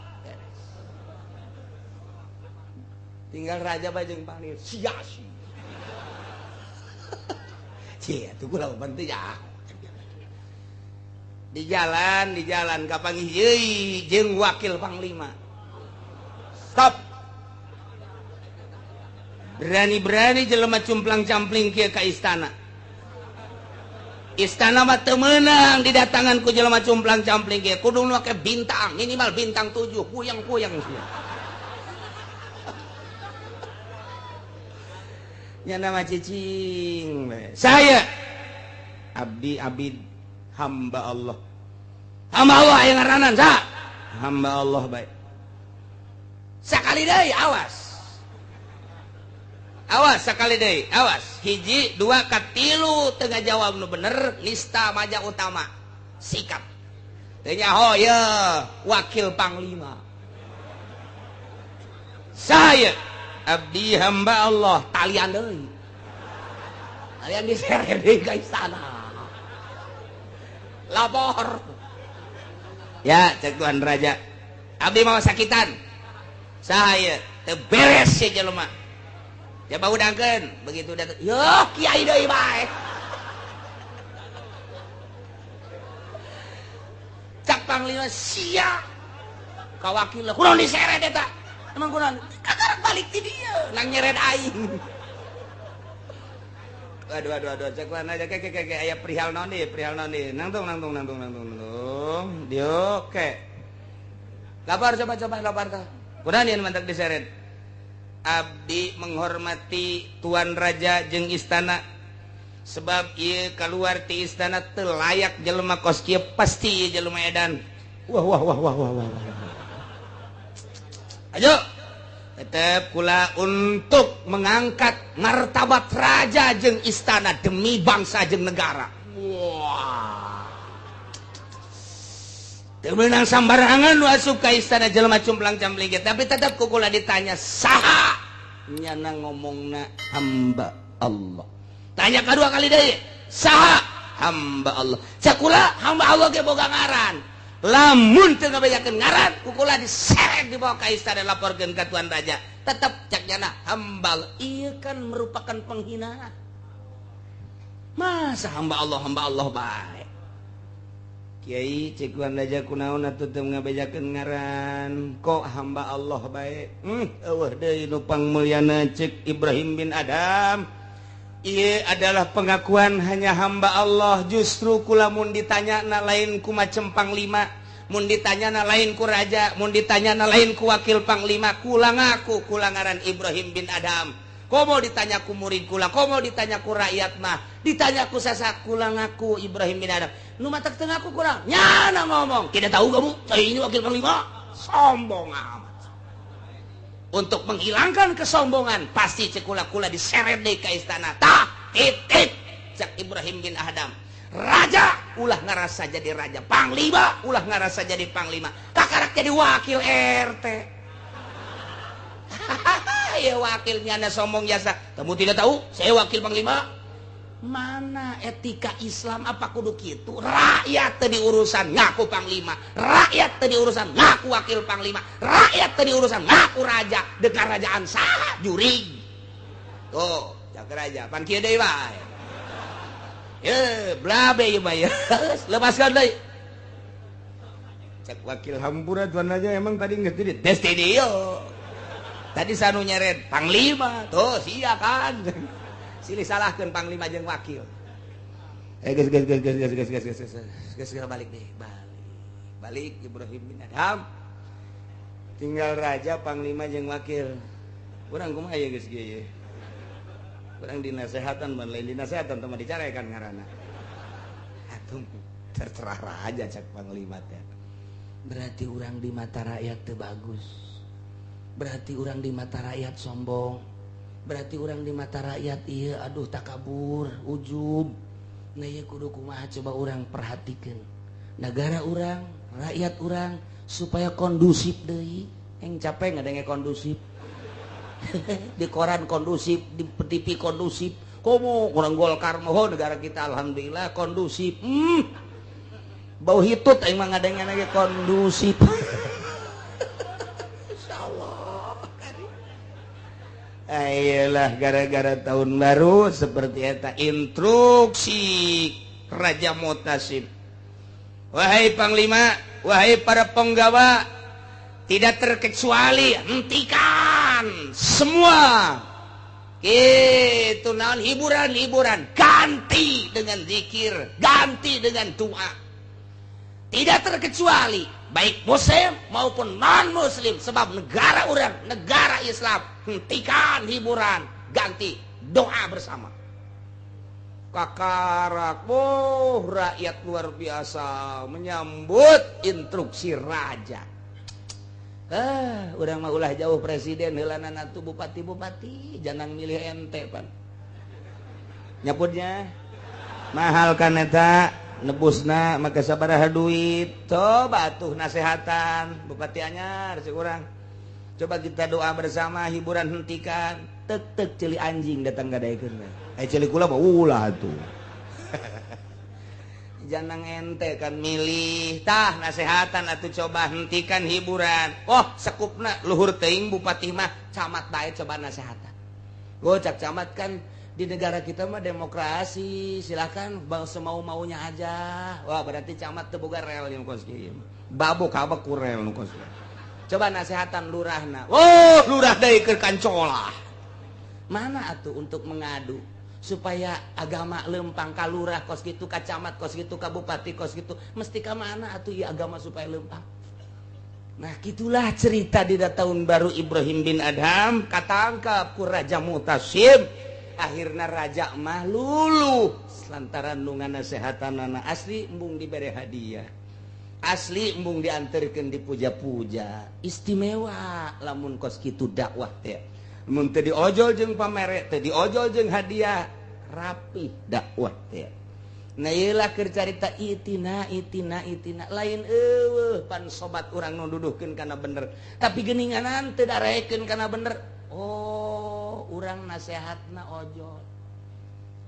tinggal raja bae jeung panglima sia si sia tuh kula mah teu ya di jalan kapanggih deui jeung wakil panglima stop berani-berani jelema cumplang-campling kieu ka istana. Istana mah teu meunang didatangan ku jelema cumplang-campling kieu kudu make bintang minimal bintang 7 puyeng-puyeng sia. Nya nama cicing saya abdi abid hamba Allah. Hamba Allah aya ngaranan sa hamba Allah bae. Sakali deui awas. Awas sekali deui, awas. Hiji, dua, katilu teu ngajawab nu bener, nista maja utama. Sikap. Teu nyaho ye wakil panglima. Saya abdi hamba Allah talian deui. Talian diseret deui ka istana. Lapor. Ya, cek Tuan Raja. Abdi mau sakitan. Saya teu beres si jelema. Ya bau dangkeun begitu datang yo kiai deui bae cak panglima sia ka wakil kunaon diseret eta emang kunaon kakarak balik ti dieu nang nyeret aing aduh aduh aduh cek mana aja ke ke aya perihal naon deui nangtung nangtung nangtung nangtung nangtung dieu ke lapor coba coba lapor tah kunaon ieu mantak diseret abdi menghormati Tuan Raja jeung istana sebab ieu keluar ti istana teu layak jelema kos kieu pasti ieu jelema edan wah wah wah wah wah wah. Ayo tetep kula untuk mengangkat martabat raja jeung istana demi bangsa jeung negara. Wah. Teu meunang sambarangan nu asup ka istana jelema cumplang-campling ge, tapi tetep ku kula ditanya saha nyana ngomongna hamba Allah. Tanya kedua kali deui, saha hamba Allah. Cak kula hamba Allah ge boga ngaran. Lamun teu ngabejakeun ngaran ku kula diseret dibawa ka istana laporkeun ka tuan raja. Tetep cak nyana hamba Allah. Ieu kan merupakan penghinaan. Masa hamba Allah bae. Kiai cek tuan raja kunaon atuh teu ngabejakeun ngaran, kok hamba Allah bae. Eueuh deui nu pangmulyana cek Ibrahim bin Adam. Ieu adalah pengakuan hanya hamba Allah. Justru kula mun ditanya na lain ku macem panglima, mun ditanya na lain ku raja, mun ditanya na lain ku wakil panglima, kula ngaku kula ngaran Ibrahim bin Adam. Komo ditanya ku murid kula, komo ditanya ku rakyat mah, ditanya ku sasak kula ngaku Ibrahim bin Adam. Nu matak teu ngaku kurang, nyana ngomong, tidak tahu kamu, saya ini wakil panglima, sombong amat. Untuk menghilangkan kesombongan pasti cekula-kula diseret deui ka istana. Tah titip cak Ibrahim bin Adam. Raja ulah ngarasa jadi raja, panglima ulah ngarasa jadi panglima, kakarak jadi wakil RT. Ya wakilnya anda sombong jasa. Kamu tidak tahu saya wakil panglima. Mana etika Islam apa kudu kitu? Rakyat teu diurusan ngaku panglima, rakyat teu diurusan ngaku wakil panglima, rakyat teu diurusan ngaku raja. Deuk karajaan saha jurig. Tuh, cak raja pan kieu deui bae. Ye, blabe ieu mah ye. Lepaskan deui. Cak wakil hampura tuan raja emang tadi geus di tes di dieu. Tadi sanu nyeret panglima, tuh sia kan. Silih salahkeun panglima jeung wakil. Geus geus geus geus geus geus geus geus geus balik deh, balik. Balik Ibrahim bin Adham. Tinggal raja, panglima jeung wakil. Urang kumaha ye geus kieu ye? Urang dinasehatan ban lain dinasehatan teh mah dicarekan ngaranna. Atuh terserah raja cak panglima teh. Berarti urang di mata rakyat teu bagus. Berarti urang di mata rakyat sombong. Berarti orang di mata rakyat iya aduh takabur ujub. Nah iya kudu kumaha coba orang perhatikan negara orang, rakyat orang supaya kondusif deui. Yang capek ngadenge kondusif. Di koran kondusif, di TV kondusif. Komo orang Golkar moho negara kita alhamdulillah kondusif. Bau hitut aing mah ngadenge lagi kondusif. Ayolah gara-gara tahun baru seperti eta instruksi Raja Mutasib. Wahai panglima, wahai para penggawa, tidak terkecuali hentikan semua itu naon hiburan-hiburan, ganti dengan zikir, ganti dengan doa. Tidak terkecuali baik muslim maupun non muslim, sebab negara orang, negara Islam, hentikan hiburan, ganti doa bersama. Kakarak, oh rakyat luar biasa menyambut instruksi raja. Urang mah ulah jauh presiden heulanan atuh bupati-bupati jangan milih ente pan. Nyaputnya mahal kan eta nebusna maka sabaraha duit. Coba atuh nasehatan bupati anyar si urang. Coba kita doa bersama, hiburan hentikan. Tek-tek ceuli anjing datang gadaekeun. Ceuli kula mah ulah atuh. Jangan ente kan milih tah nasehatan atuh coba hentikan hiburan. Oh sekupna luhur teuing bupati mah camat bae coba nasehatan. Gocak camat kan di negara kita mah demokrasi, silakan bang semau-maunya aja. Wah berarti camat teu boga rel nu kos kieu. Babok kabak ku rel nu kos. Coba nasehatan lurahna. Oh lurah deui keur kancolah. Mana atuh untuk mengadu supaya agama lempang ka lurah kos kitu, ka camat kos kitu, ka bupati kos kitu, mesti ka mana atuh ieu agama supaya lempang. Nah gitulah cerita di tahun baru Ibrahim bin Adham katangkap ku Raja Mutasib. Akhirna raja mah luluh lantaran nu nganasehatanana asli embung dibere hadiah. Asli embung diantarkeun dipuja-puja. Istimewa lamun kos kitu dakwah teh. Mun teu diojol jeung pamere, teu diojol jeung hadiah, rapi dakwah teh. Nah ieulah keur carita itina itina itina lain eueuh pan sobat urang nu duduhkeun kana bener. Tapi geuninganan teu darekeun kana bener. Oh, urang nasehatna ojol.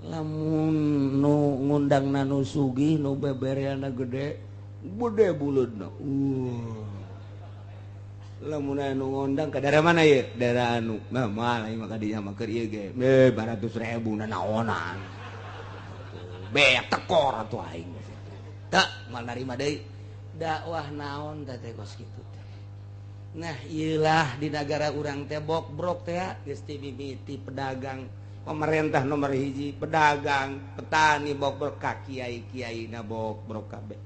Lamun nu ngundangna nu sugih nu bebereana gede, gede buleudna. Lamun aya nu ngundang ka daerah mana ieu? Daerah anu. Nah, moal aing mah ka dinya mah keur ieu ge. 200.000 nanaonan. Beak tekor atuh aing. Tak moal narima deui. Dakwah naon teh teh kos kitu teh. Nah, ieulah di nagara urang teh bokbrok teh geus ti mimiti pedagang, pemerintah nomor hiji, pedagang, petani bokbrok ka kiai-kiaina bokbrok kabeh.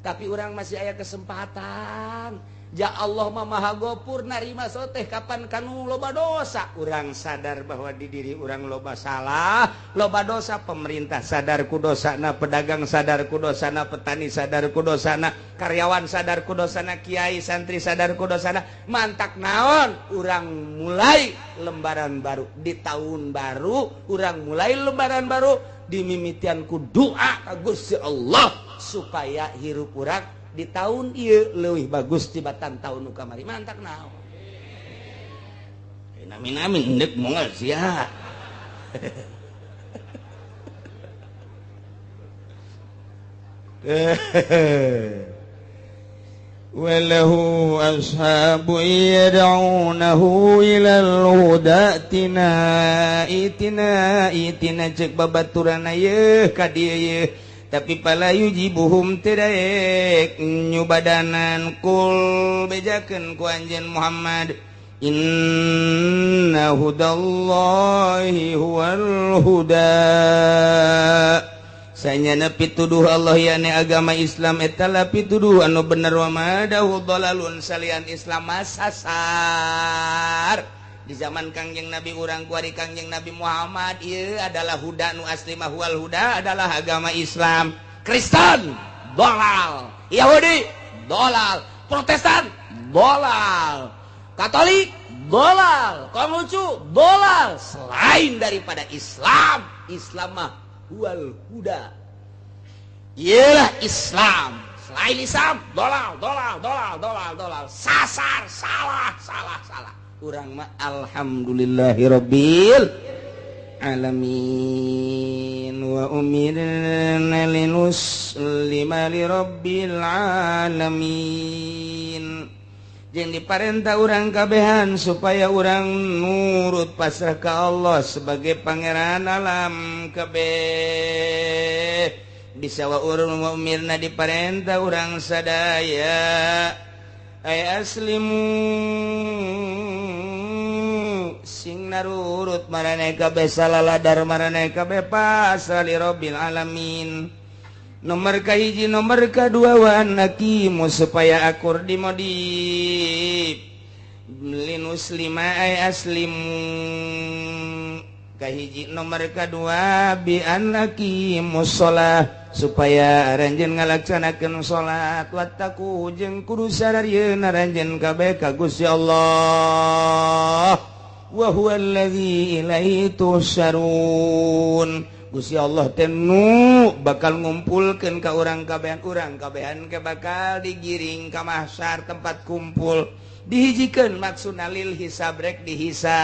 Tapi urang masih aya kesempatan. Ja Allah mah Maha Gofur narima soteh kapan kanu loba dosa. Urang sadar bahwa di diri urang loba salah, loba dosa. Pemerintah sadar ku dosana, pedagang sadar ku dosana, petani sadar ku dosana, karyawan sadar ku dosana, kiai santri sadar ku dosana. Mantak naon? Urang mulai lembaran baru di tahun baru, urang mulai lembaran baru dimimitian ku doa ka Gusti Allah supaya hirup urang di tahun ieu leuwih bagus tibatan tahun nu kamari. Mantak naon? Amin amin endek mongol sia. Walahu ashabu yad'unahu ilal huda tina itina itina cek babaturan yeuh ka dieu yeuh. Tapi pala yujibuhum teu nyubadanan kul bejakeun ku anjeun Muhammad inna hudallahi huwal huda. Sanyana pituduh Allah yani agama Islam eta la pituduh anu bener wa madahu dalalun salian Islam masasar. Di zaman Kangjeng Nabi urang kuari Kangjeng Nabi Muhammad ieu adalah huda nu asli mah huwal huda adalah agama Islam. Kristen dolal, Yahudi dolal, Protestan dolal, Katolik dolal, Konghucu dolal. Selain daripada Islam, Islam mah huwal huda. Iyalah Islam. Selain Islam dolal, dolal, dolal, dolal, dolal, sasar, salah, salah, salah. Urang mah alhamdulillahirabbil alamin wa umirna linuslima lirabbil alamin. Jeung diparentah urang kabehan supaya urang nurut pasrah ka Allah sebagai pangeran alam kabeh. Bisa wa urang wa umirna diparentah urang sadaya ay aslimu sing narurut maraneh kabeh salaladar maraneh kabeh pasrah li rabbil alamin. Nomor kahiji nomor kadua wa anakimu supaya akur dimodif linuslima ay aslimu kahiji nomor kadua bi anakimu shalah supaya aranjeun ngalaksanakeun salat wattaqu jeung kudu sararieun aranjeun kabeh ka Gusti Allah wa huwallazi ilaihi tuhsyarun. Gusti Allah teh nu bakal ngumpulkeun ka urang kabehan, urang kabehan ke bakal digiring ka mahsyar tempat kumpul dihijikeun maksudna lil hisab rek dihisab.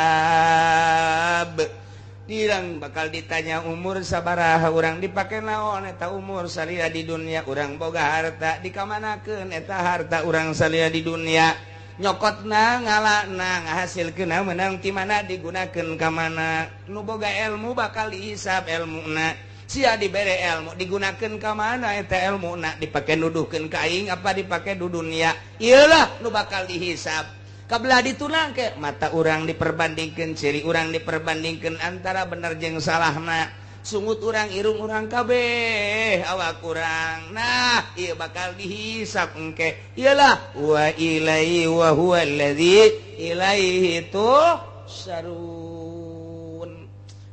Dirang bakal ditanya umur sabaraha urang dipake naon eta umur salila di dunia, urang boga harta dikamanakeun eta harta urang salila di dunia, nyokotna ngalana ngahasilkeun menang ti mana digunakeun ka mana. Nu boga ilmu bakal dihisab elmuna, sia dibere ilmu digunakeun ka mana eta elmuna, dipake nuduhkeun ka aing apa dipake du dunia, ieulah nu bakal dihisab. Kabelah ditunang ke mata urang diperbandingkeun, ciri urang diperbandingkeun antara bener jeung salahna, sungut urang irung urang kabeh awak urang. Nah ieu bakal dihisab engke. Iyalah wa ilaihi wa huwallazi ilaihi tuhsyarun.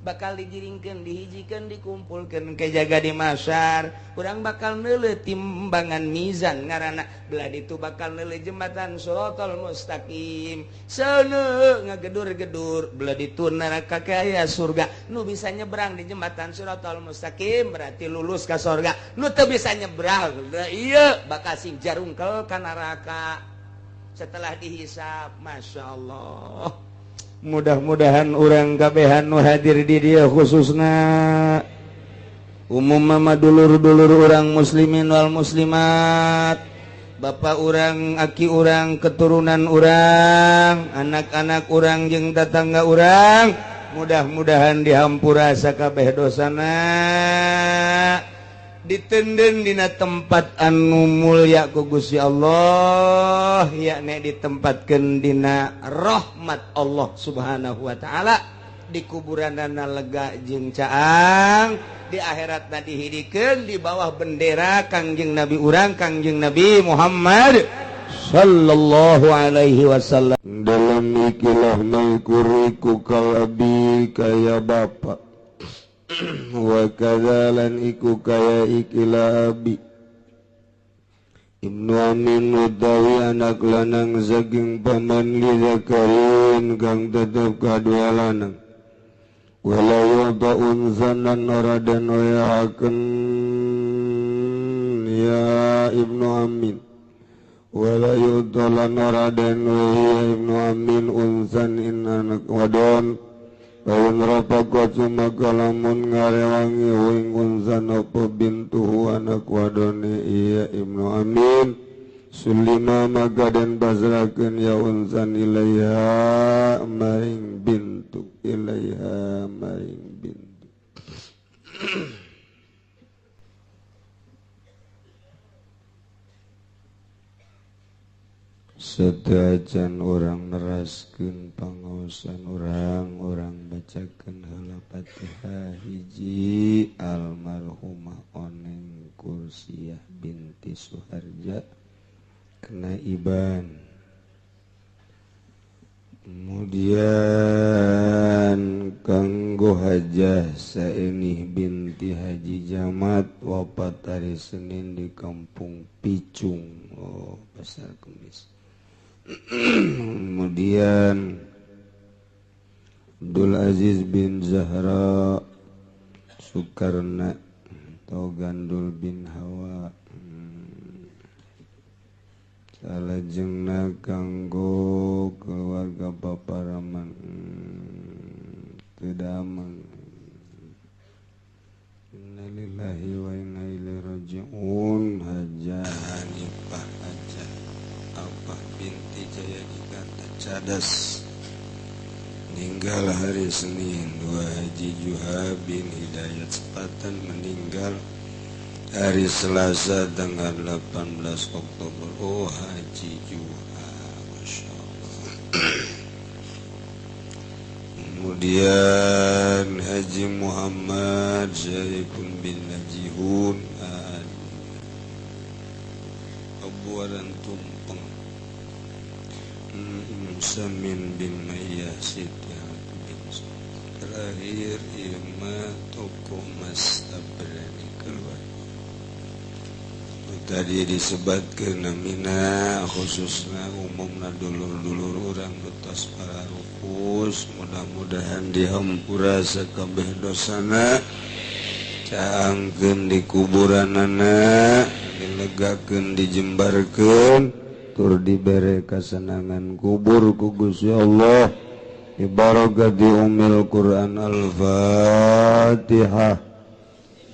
Bakal digiringkeun, dihijikeun, dikumpulkeun ke jaga di masar. Urang bakal neuleuh timbangan mizan ngaranna, belah ditu bakal neuleuh jembatan Shiratal Mustaqim. Seuneu ngagedur-gedur, belah ditu neraka ke aya surga. Nu bisa nyebrang di jembatan Shiratal Mustaqim berarti lulus ka surga. Nu teu bisa nyebrang, ieu bakal sing jarungkel ka neraka. Setelah dihisab, Masya Allah. Mudah-mudahan urang kabehan nu hadir di dieu khususna umum mama dulur-dulur urang muslimin wal muslimat, bapak urang, aki urang, keturunan urang, anak-anak urang jeung tetangga urang, mudah-mudahan dihampura sakabeh dosana, ditenden dina tempat anu mulia ku Gusti Allah, yakni ditempatkeun dina rahmat Allah Subhanahu wa taala, di kuburanana lega jeung caang, di akhiratna dihidikeun di bawah bendera Kangjeng Nabi urang, Kangjeng Nabi Muhammad sallallahu alaihi wasallam. Dalam ikilah maikuriku kal abi kaya bapak wa kadzalan iku kaya ikilah abi Ibnu Amin utawi anak lanang saking paman li zakarin kang tetep kadua lanang wala yu'ta unsanan ora den oyahaken ya Ibnu Amin wala yu'ta lan ora den ya Ibnu Amin unsan in anak wadon Lawan rapakot sumaka lamun ngarewangi wing unsan apa bintuhu anak wadone iya Ibnu Amin sulima maka den pasrahkeun ya unsan ilaiha maring bintu ilaiha maring bintu. Sedajan orang neraskeun pangaosan orang, orang bacakeun heula Fatihah hiji almarhumah Oneng Kursiyah binti Suharja kena iban. Kemudian kanggo Hajah Saenih binti Haji Jamat wafat hari Senin di Kampung Picung, oh Pasar Kemis. Kemudian Abdul Aziz bin Zahra Soekarna atau Gandul bin Hawa. Salajengna kanggo keluarga Paparaman teu damang. Innalillahi wa inna ilaihi raji'un. Hajah Hanifah Hajah Abah binti Jayadi Ganta Cadas meninggal hari Senin. 2 Haji Juha bin Hidayat Sepatan meninggal hari Selasa tanggal 18 Oktober. Oh Haji Juha, Masya Allah. Kemudian Haji Muhammad Syarifun bin Najihun Abuaran Tumpeng Samin bin Mayyah Siti bin terakhir Irma toko Mas Tabrani keluar. Tadi disebutkan namina khususnya umumna dulur-dulur urang betos para rupus, mudah-mudahan dihampura sakabeh dosana, caangkeun di kuburanana, dilegakeun, dijembarkeun, tur dibere kasenangan kubur ku Gusti Allah. Ibarakati umil Quran. Al-Fatihah.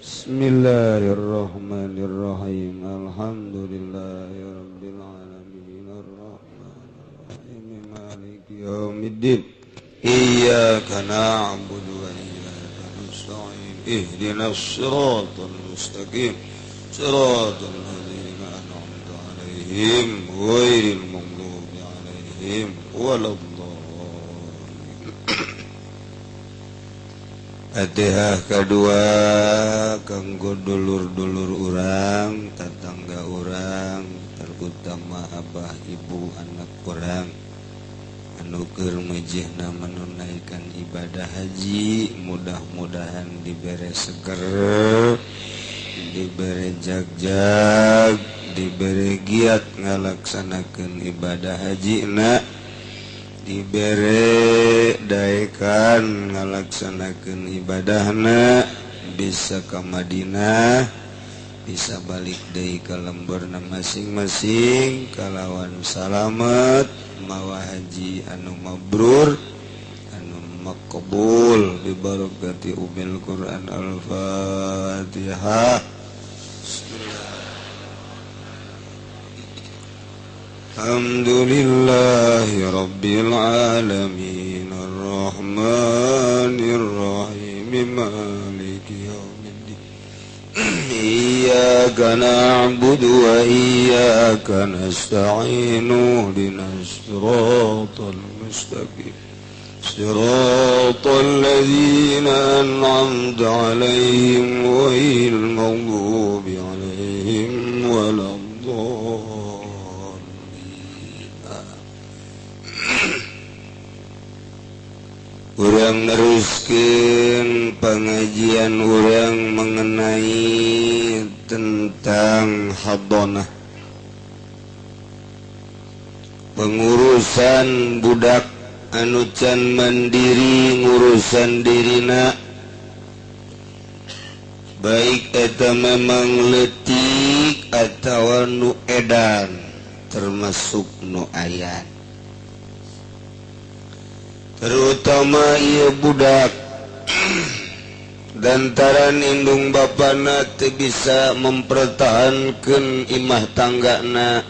Bismillahirrahmanirrahim. Alhamdulillahirabbil alamin arrahmanirrahim maliki yaumiddin. Iyyaka na'budu wa iyyaka nasta'in. Ihdinas siratal mustaqim. Siratal ladzina an'amta 'alaihim ghairil maghdubi 'alaihim waladdallin. Fatihah kedua kanggo dulur-dulur urang, tetangga urang, terutama abah ibu anak urang, Anu keur mejehna menunaikan ibadah haji, mudah-mudahan dibere seger, dibere jagjag, dibere giat ngalaksanakeun ibadah hajina, dibere daekan ngalaksanakeun ibadahna, bisa ka Madinah, bisa balik deui ka lemburna masing-masing kalawan salamet, mawa haji anu mabrur anu makbul bibarakati umil Quran. Al-Fatihah. Alhamdulillahi rabbil alamin arrahmanir rahim maliki yaumiddin iyyaka na'budu wa iyyaka nasta'in ihdinas siratal mustaqim siratal ladzina an'amta 'alaihim ghairil maghdubi 'alaihim waladdallin. Urang neruskeun pengajian urang mengenai tentang hadonah, pengurusan budak anu can mandiri ngurusan dirina, baik eta memang leutik atawa nu edan termasuk nu ayan, terutama ieu budak dantaran indung bapana teu bisa mempertahankeun imah tanggana,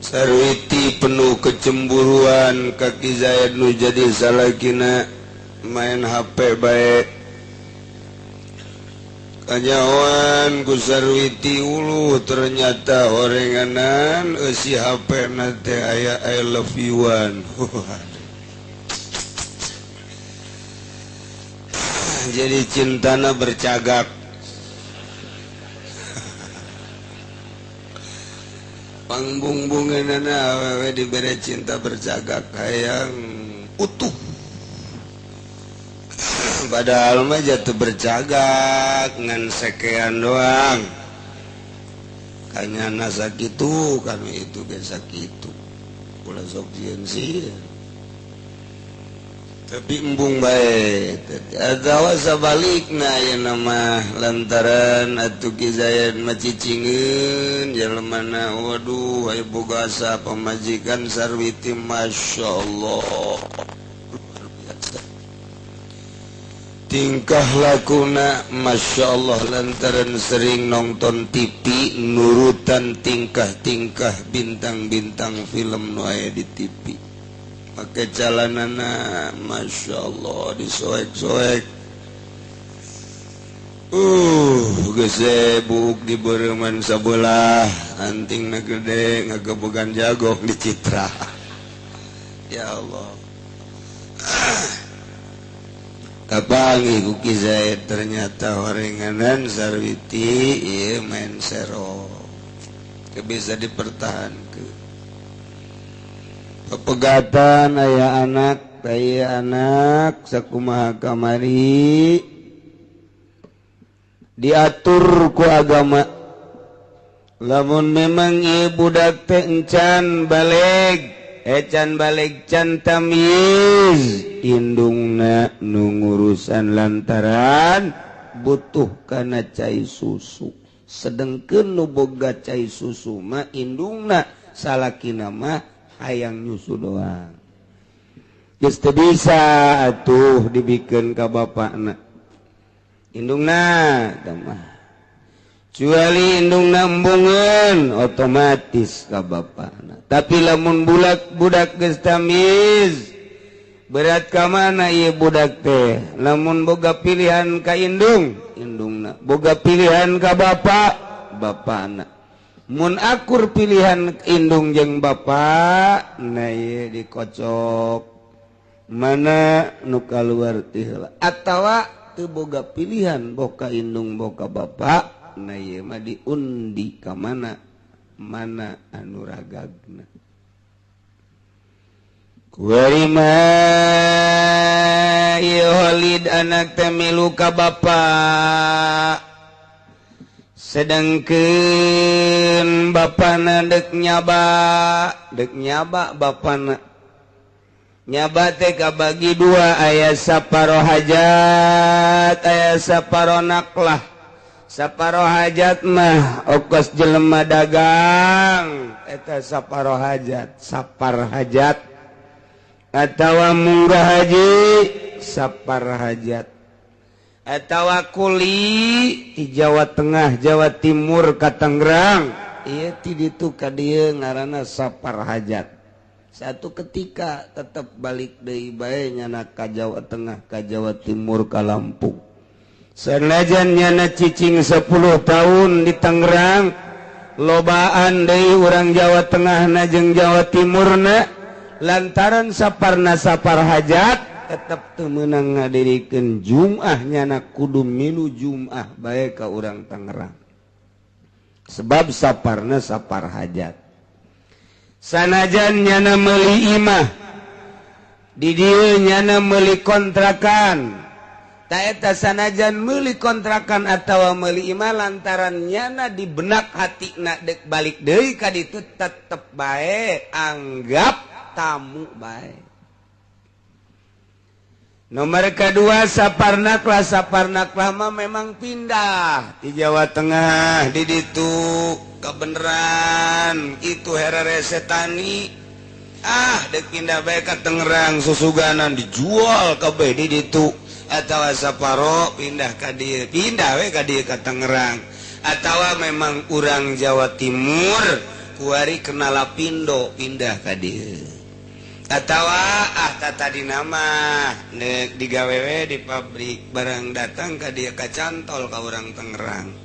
sarwiti penuh kecemburuan kaki Zaid nu jadi salakina main HP bae kanyawan ku sarwiti ulu ternyata horenganan eusi HP na teh aya I love you one. Jadi cintana bercagak. Pangbung-bungeunana awewe dibere cinta bercagak hayang utuh. Padahal mah jatuh bercagak ngan sekean doang. Kanyana sakitu kami itu ge sakitu. Ulah sok sieun sieun. Tapi embung bae atawa sabalikna ayeuna mah lantaran atuh Ki Zaid mah cicingeun jelemana, waduh aya boga asa pamajikan sarwiti masyaallah luar biasa tingkah lakuna masyaallah lantaran sering nonton TV nurutan tingkah-tingkah bintang-bintang film nu aya di TV. Pakai jalanana masya Allah disoek-soek, gesebuk di bereman sebelah anting na gede ngagebogan jagong di citra. Ya Allah, kapangi ku Ki Zaid ternyata horenganan sarwiti ieu main sero bisa dipertahankeun. Pepegatan aya anak, aya anak sakumaha kamari diatur ku agama. Lamun memang ieu budak teh encan baleg, can baleg can tamyiz, indungna nu ngurusan lantaran butuh kana cai susu. Sedengkeun nu boga cai susu mah indungna salakina mah hayang nyusu doang. Geus teu bisa atuh dibikeun ka bapakna. Indungna tah mah. Cuali indungna embungeun otomatis ka bapakna. Tapi lamun budak geus tamyiz, berat ka mana ieu budak teh? Lamun boga pilihan ka indung, indungna. Boga pilihan ka bapak, bapakna. Mun akur pilihan indung jeung bapak, nah ieu dikocok mana nu kaluar ti heula atawa teu boga pilihan boka indung boka bapak, nah ieu mah diundi ka mana mana anu ragagna. Kuari mah ieu Khalid anak teh milu ka bapa, sedangkeun bapana dek nyaba, dek nyaba bapana. Nyaba teh kabagi dua, aya saparo hajat, aya saparo naklah. Saparo hajat mah okos jelema dagang, eta saparo hajat, sapar hajat. Atawa munggah haji, sapar hajat. Atawa kuli di Jawa Tengah, Jawa Timur ka Tangerang, ieu ti ditu ka dieu ngaranna sapar hajat. Satu ketika tetap balik deui bae nyana ka Jawa Tengah, ka Jawa Timur, ka Lampung. Sanajan nyana cicing 10 tahun di Tangerang, lobaan deui urang Jawa Tengah na jeung Jawa Timurna, lantaran saparna sapar hajat tetep teu meunang ngadirikeun Jum'ah, nyana kudu milu Jum'ah bae ka urang Tangerang. Sebab saparna sapar hajat. Sanajan nyana meuli imah di dieu, nyana meuli kontrakan, ta eta sanajan meuli kontrakan atawa meuli imah, lantaran nyana di benak hatina dek balik deui ka ditu, tetep bae anggap tamu bae. Nomor kedua saparna kelas, saparna mah memang pindah di Jawa Tengah di ditu kebenaran itu hereresetani, ah dek pindah bae ka Tangerang, susuganan dijual kabeh di ditu. Atawa saparo pindah ka dieu, pindah we ka dieu ka Tangerang. Atawa memang urang Jawa Timur kuari kenala pindo pindah ka dieu. Atawa ah tadi nama nek digawe we di pabrik, barang datang ka dieu kacantol ka urang Tangerang,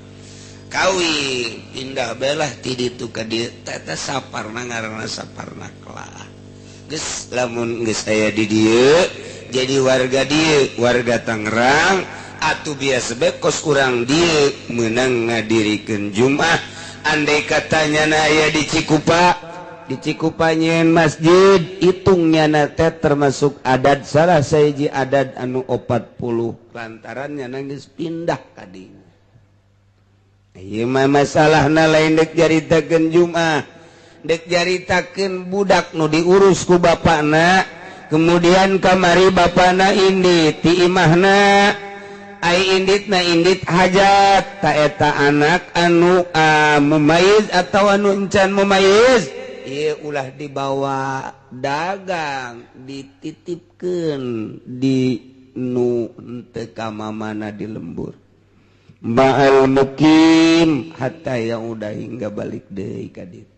kawin pindah belah ti ditu ka dieu. Eta saparna ngaranna saparna kelah. Geus lamun geus aya di dieu jadi warga dieu, warga Tangerang, atuh biasa bae kos urang dieu meunang ngadirikeun Jumat. Andai katanya na aya di Cikupa, di Cikupa nyeun masjid, hitungnya na teh termasuk adad salah sahiji adad anu 40, lantaran nyana geus pindah ka dieu. Ieu mah masalahna lain dek jaritakeun Jumat, dek jaritakeun budak nu diurus ku bapana, kemudian kamari bapana indit ti imahna, ai inditna indit hajat, ta eta anak anu mumayiz atau anu encan mumayiz, ieu ulah dibawa dagang, dititipkeun di nu teu ka mamana di lembur. Ma'al mukim hatta yang udah hingga balik deui ka ditu.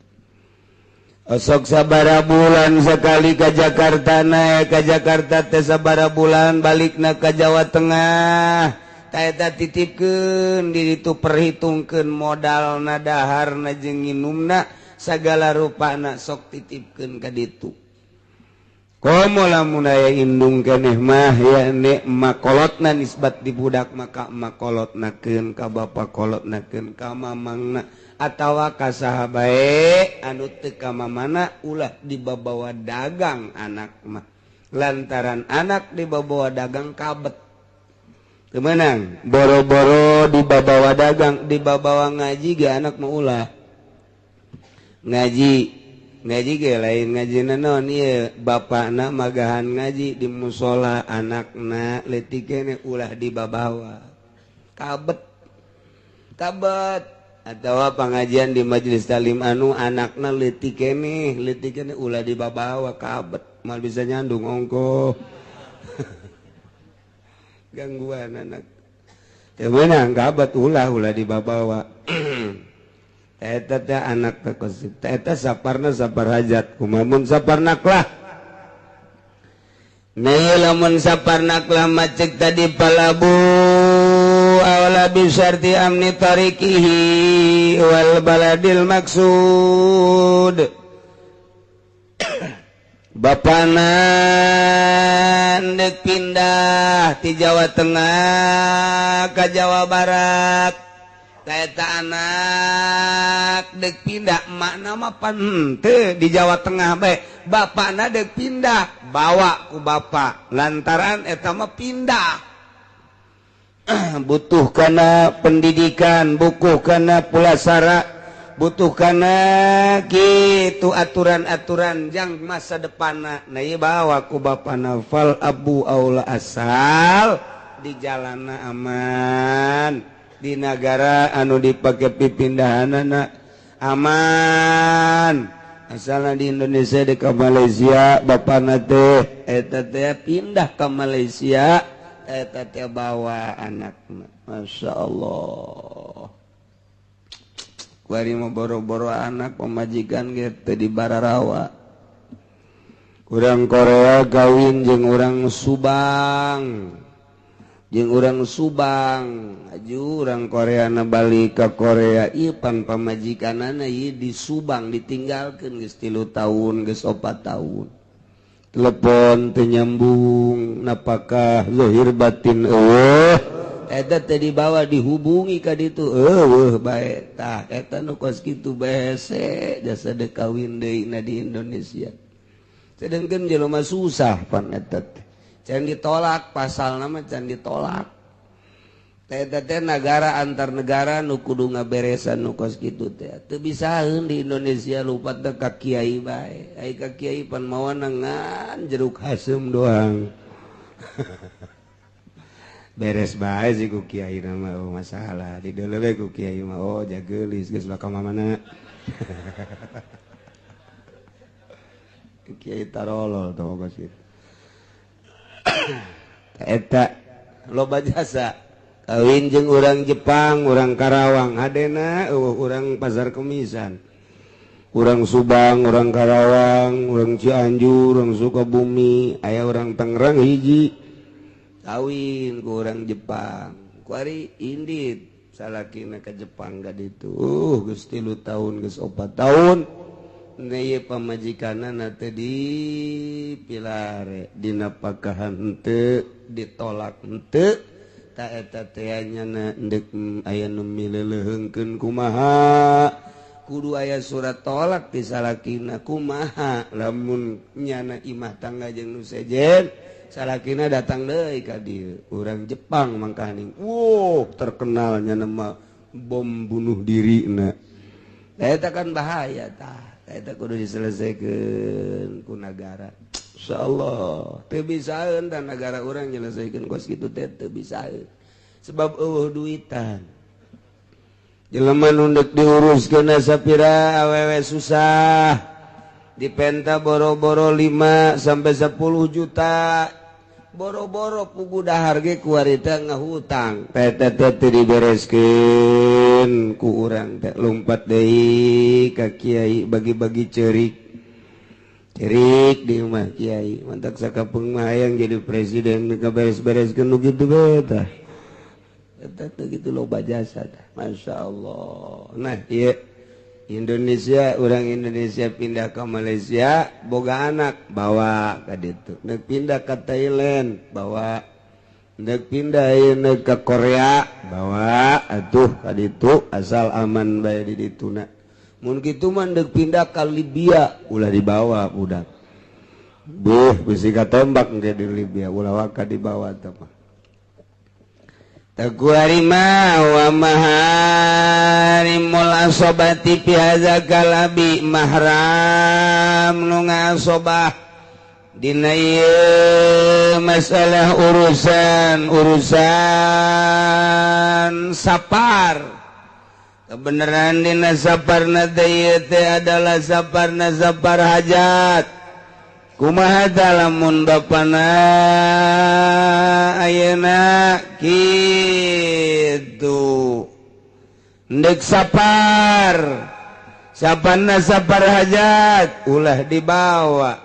Osok sabara bulan sekali ka Jakarta, naik ka Jakarta teh sabara bulan balikna ka Jawa Tengah. Ta eta titipkeun di ditu, perhitungkeun modalna, daharna jeung nginumna sagala rupana, sok titipkeun ka ditu. Komo lamun aya indung keneh mah yakni makolotna nisbat di budak, maka makolotnakeun ka bapa, kolotnakeun ka mamangna atawa ka saha bae anu teu ka mamana, ulah dibabawa dagang anak mah, lantaran anak dibabawa dagang kabet teu meunang. Boro-boro dibabawa dagang, dibabawa ngaji ge anak mah ulah ngaji. Ngaji ge lain ngaji naon ieu, bapakna magahan ngaji di musola, anakna leutik keneh ulah dibabawa kabet kabet. Atawa pengajian di majelis talim anu anakna leutik keneh, leutik keneh ulah dibabawa kabet, mal bisa nyandung ongkoh. Gangguan anak teu meunang kabet, ulah ulah dibabawa. Eta teh anak teh kosip, eta saparna sapar hajat, kumaha mun saparna klah. Nah lamun saparna klah macek tadi palabu awla bisarti amni tarikihi wal baladil maksud. Bapana ndek pindah ti Jawa Tengah ka Jawa Barat, eta anak dek pindah, emak nama pan teu di Jawa Tengah bae, Bapakna dek pindah, bawa ku bapak lantaran eta mah pindah. Butuh kana pendidikan, butuh kana pulasara, butuh kana gitu aturan-aturan jang masa depanna. Nah ieu bawa ku bapana fal abu aula asal di jalana aman, di negara anu dipake pipindahanana aman. Asalna di Indonesia di ke Malaysia bapana teh eta teh pindah ke Malaysia eta teh bawa anakna. Masya Allah. Kuari mah boro-boro anak pamajikan ge teu di Bararawa. Urang Korea kawin jeung urang Subang. Jeung urang Subang, aju urang Korea na balik ka Korea ieu pan pamajikanana ieu di Subang ditinggalkeun geus 3 tahun, geus 4 tahun. Telepon teu nyambung, napakah zahir batin eueuh. Eta teh dibawa dihubungi ka ditu eueuh bae tah eta nu kos kitu hese jasa deuk kawin deui na di Indonesia. Sedengkeun jelema susah pan eta teh. Can ditolak pasal nama can ditolak. Eta teh nagara antar negara nu kudu ngaberesan nu kos kitu teh. Teu bisaeun di Indonesia lupat teh ka kiai bae. Ai ka kiai pan mawana ngan jeruk haseum doang. Beres bae sih ku kiai nama oh, masalah. Di deuleu we ku kiai mah oh jageulis geus bakal mamana. Kiai tarolol tah kos kitu. Eta loba jasa kawin jeung urang Jepang, urang Karawang, hadena eueuh urang Pasar Kemisan, urang Subang, urang Karawang, urang Cianjur, urang Sukabumi, aya urang Tangerang hiji kawin ku urang Jepang. Kuari indit salakina ka Jepang ka ditu. Geus 3 tahun, geus 4 tahun. Ieu pamajikanana teh dipilare dinapakahan henteu ditolak henteu ta eta teh nyana endek aya nu mileleuheungkeun kumaha kudu aya surat tolak ti salakina kumaha lamun nyana imah tangga jeung nu sejen salakina datang deui ka dieu urang Jepang mangkaning wow terkenal nyana mah bom bunuh diri na eta kan bahaya tah. Eta kudu diselesaikan ku nagara. Insyaallah teu bisaeun dan nagara urang nyelesaikeun kos kitu teh teu bisaeun. Sebab eueuh duitan. Jelema nu deuk diuruskeun sapira awewe susah. Dipenta boro-boro 5 sampai 10 juta. Boro-boro pugu dahar ge kuari teh ngahutang. Eta teh teu dibereskeun ku urang teh lompat deui ka kiai bagi-bagi ceurik. Ceurik di imah kiai. Mantak sakapeung mah hayang jadi presiden ka beres-bereskeun nu kitu bae tah. Eta teh kitu loba jasa tah. Masyaallah. Nah, ieu Indonesia, orang Indonesia pindah ke Malaysia boga anak bawa ka ditu. Nek pindah ke Thailand bawa, nek pindah ieu ke Korea bawa atuh ka ditu asal aman bae di dituna. Mun kitu mah ndek pindah ka Libya ulah dibawa budak. Buh bisi katembak engke di Libya ulah waka dibawa teh mah. Takuarima wa maharimul asobati fi hadza kalabi mahram nu ngasobah dina ieu masalah urusan urusan sapar. Kebenaran dina saparna teh adalah saparna sapar hajat. Kumaha lamun bapana ayeuna kitu ndek sapar saparna sapar hajat ulah dibawa.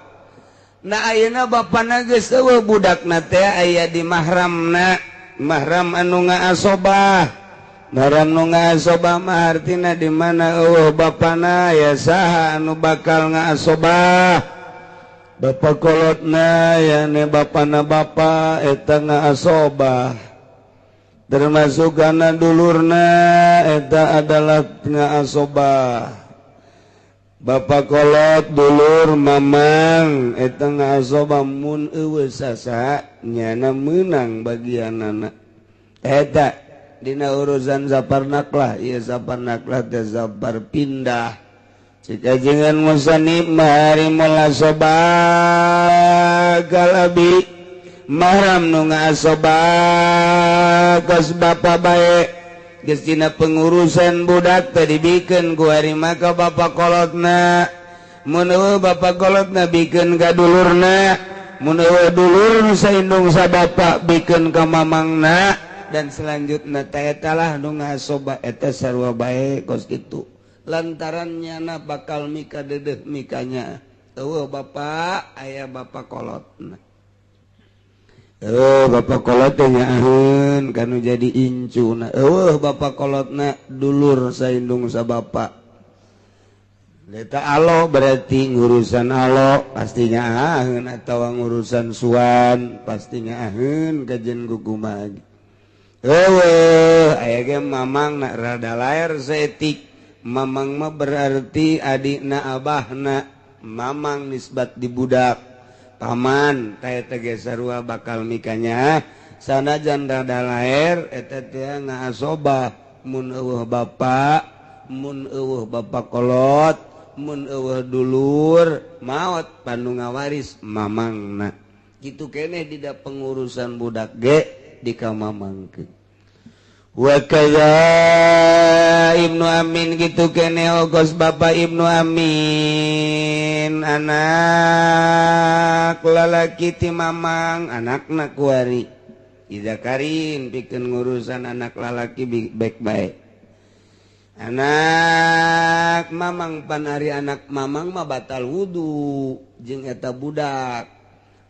Nah ayeuna bapana geus eueuh budakna teh aya di mahramna, mahram anu ngaasobah. Mahram nu ngaasobah mah artina di mana eueuh bapana ya saha anu bakal ngaasobah. Bapak kolotna yani bapana bapa eta ngaasobah termasuk kana dulurna eta adalah ngaasobah. Bapak kolot dulur mamang eta ngasoba mun eueuh sasa nyana meunang bagianana eta dina urusan zapar naklah ieu zapar naklah teh zapar pindah. Cik ajengan musanib maharimul asoba galabi mahram nu ngasoba kos bapa bae. Geus dina pengurusan budak teh dibikeun ku ari maka bapa kolotna, mun eueuh bapa kolotna bikeun ka dulurna, mun eueuh dulur nu saindung sabapa bikeun ka mamangna, dan selanjutna teh eta lah nu ngasoba eta sarua bae kos kitu. Lantaran nyana bakal mika dedeh mikanya eueuh bapa aya bapa kolotna. Bapak kolot teh nyaaheun kanu jadi incuna. Eueuh bapak kolotna dulur saindung sabapa. Eta alo berarti ngurusan alo pastinya aheun atawa ngurusan suan pastinya aheun kajen kukumaha. Eueuh aya ge mamang na rada laer saeutik. Mamang mah berarti adikna abahna, mamang nisbat di budak. Paman teh teh sarua bakal mikanya sanajan rada laer eta teh ngaasoba mun eueuh bapa, mun eueuh bapa kolot, mun eueuh dulur maot panu ngawaris mamangna. Kitu keneh dida pengurusan budak ge dikamamangkeun. Wa kaza Ibnu Amin gitu kene ogos Bapak Ibnu Amin anak lalaki ti mamang anakna kuari ida karin pikeun ngurusan anak lalaki baik baik anak mamang pan ari anak mamang mah batal wudu jeung eta budak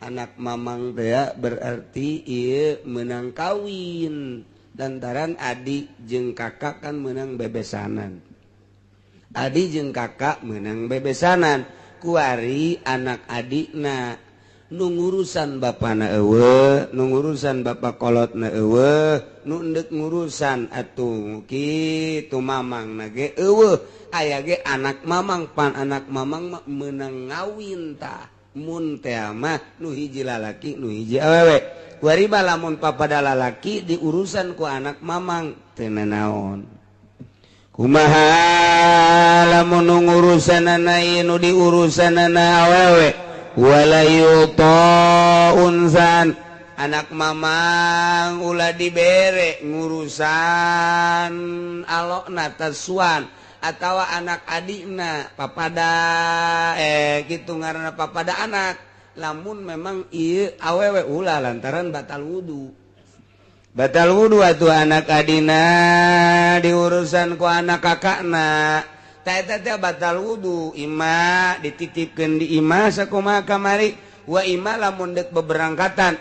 anak mamang teh berarti ieu meunang kawin lantaran adik jeung kakak kan menang bebesanan, adik jeung kakak menang bebesanan kuari anak adikna nu ngurusan bapana eueuh, nu ngurusan bapa kolotna eueuh, nu endek ngurusan atuh kitu mamangna ge eueuh, aya ge anak mamang pan anak mamang mah meunang ngawin tah mun teh mah nu hiji lalaki nu hiji awewe. Kuari lamun papada lalaki diurusan ku anak mamang teu nanaon. Kumaha lamun nu ngurusanana ieu nu diurusanana awewe wala yuta unsan anak mamang ulah dibere ngurusan alokna tasuan atawa anak adikna papada kitu ngaranna papada anak lamun memang ieu awewe ulah lantaran batal wudu. Batal wudu atuh anak adina diurusan ku anak kakakna. Ta eta teh batal wudu ima dititipkeun di imah sakumaha kamari wa ima lamun deuk beberangkatan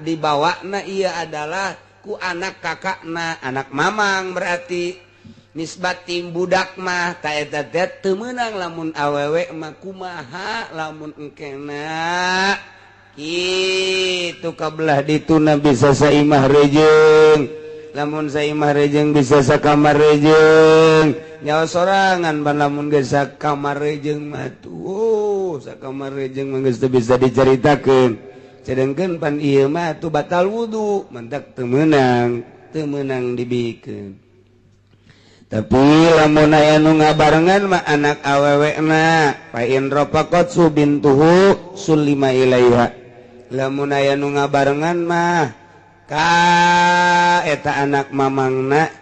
dibawana ieu adalah ku anak kakakna, anak mamang berarti nisbat tim budak mah ta eta teh teu meunang lamun awewe mah kumaha lamun engkena kitu kabelah dituna bisa saimah rejeng lamun saimah rejeng bisa sakamar rejeng nyawa sorangan ban lamun geus sakamar rejeng mah tuh sakamar rejeng mah geus teu bisa dicaritakeun sedengkeun pan ieu mah atuh batal wudu mantak teu meunang dibikeun. Tapi lamun aya nu ngabarengan mah anak awewena fa in rafaqat su bintuhu sulima ilaiha. Lamun aya nu ngabarengan mah ka eta anak mamangna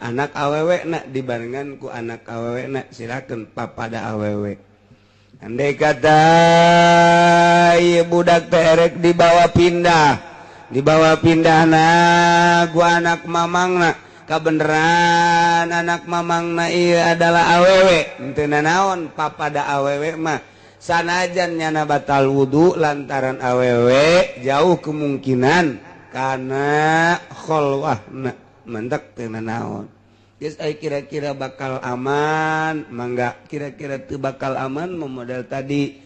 anak awewena dibarengan ku anak awewena silakeun papada awewe. Andai kata ieu budak teh erek dibawa pindahna ku anak mamangna kabeneran anak mamangna ieu adalah awewe henteu nanaon papada awewe mah sanajan nyana batal wudu lantaran awewe jauh kemungkinan kana kholwahna mentek teu nanaon geus ai kira-kira bakal aman mangga kira-kira teu bakal aman model tadi.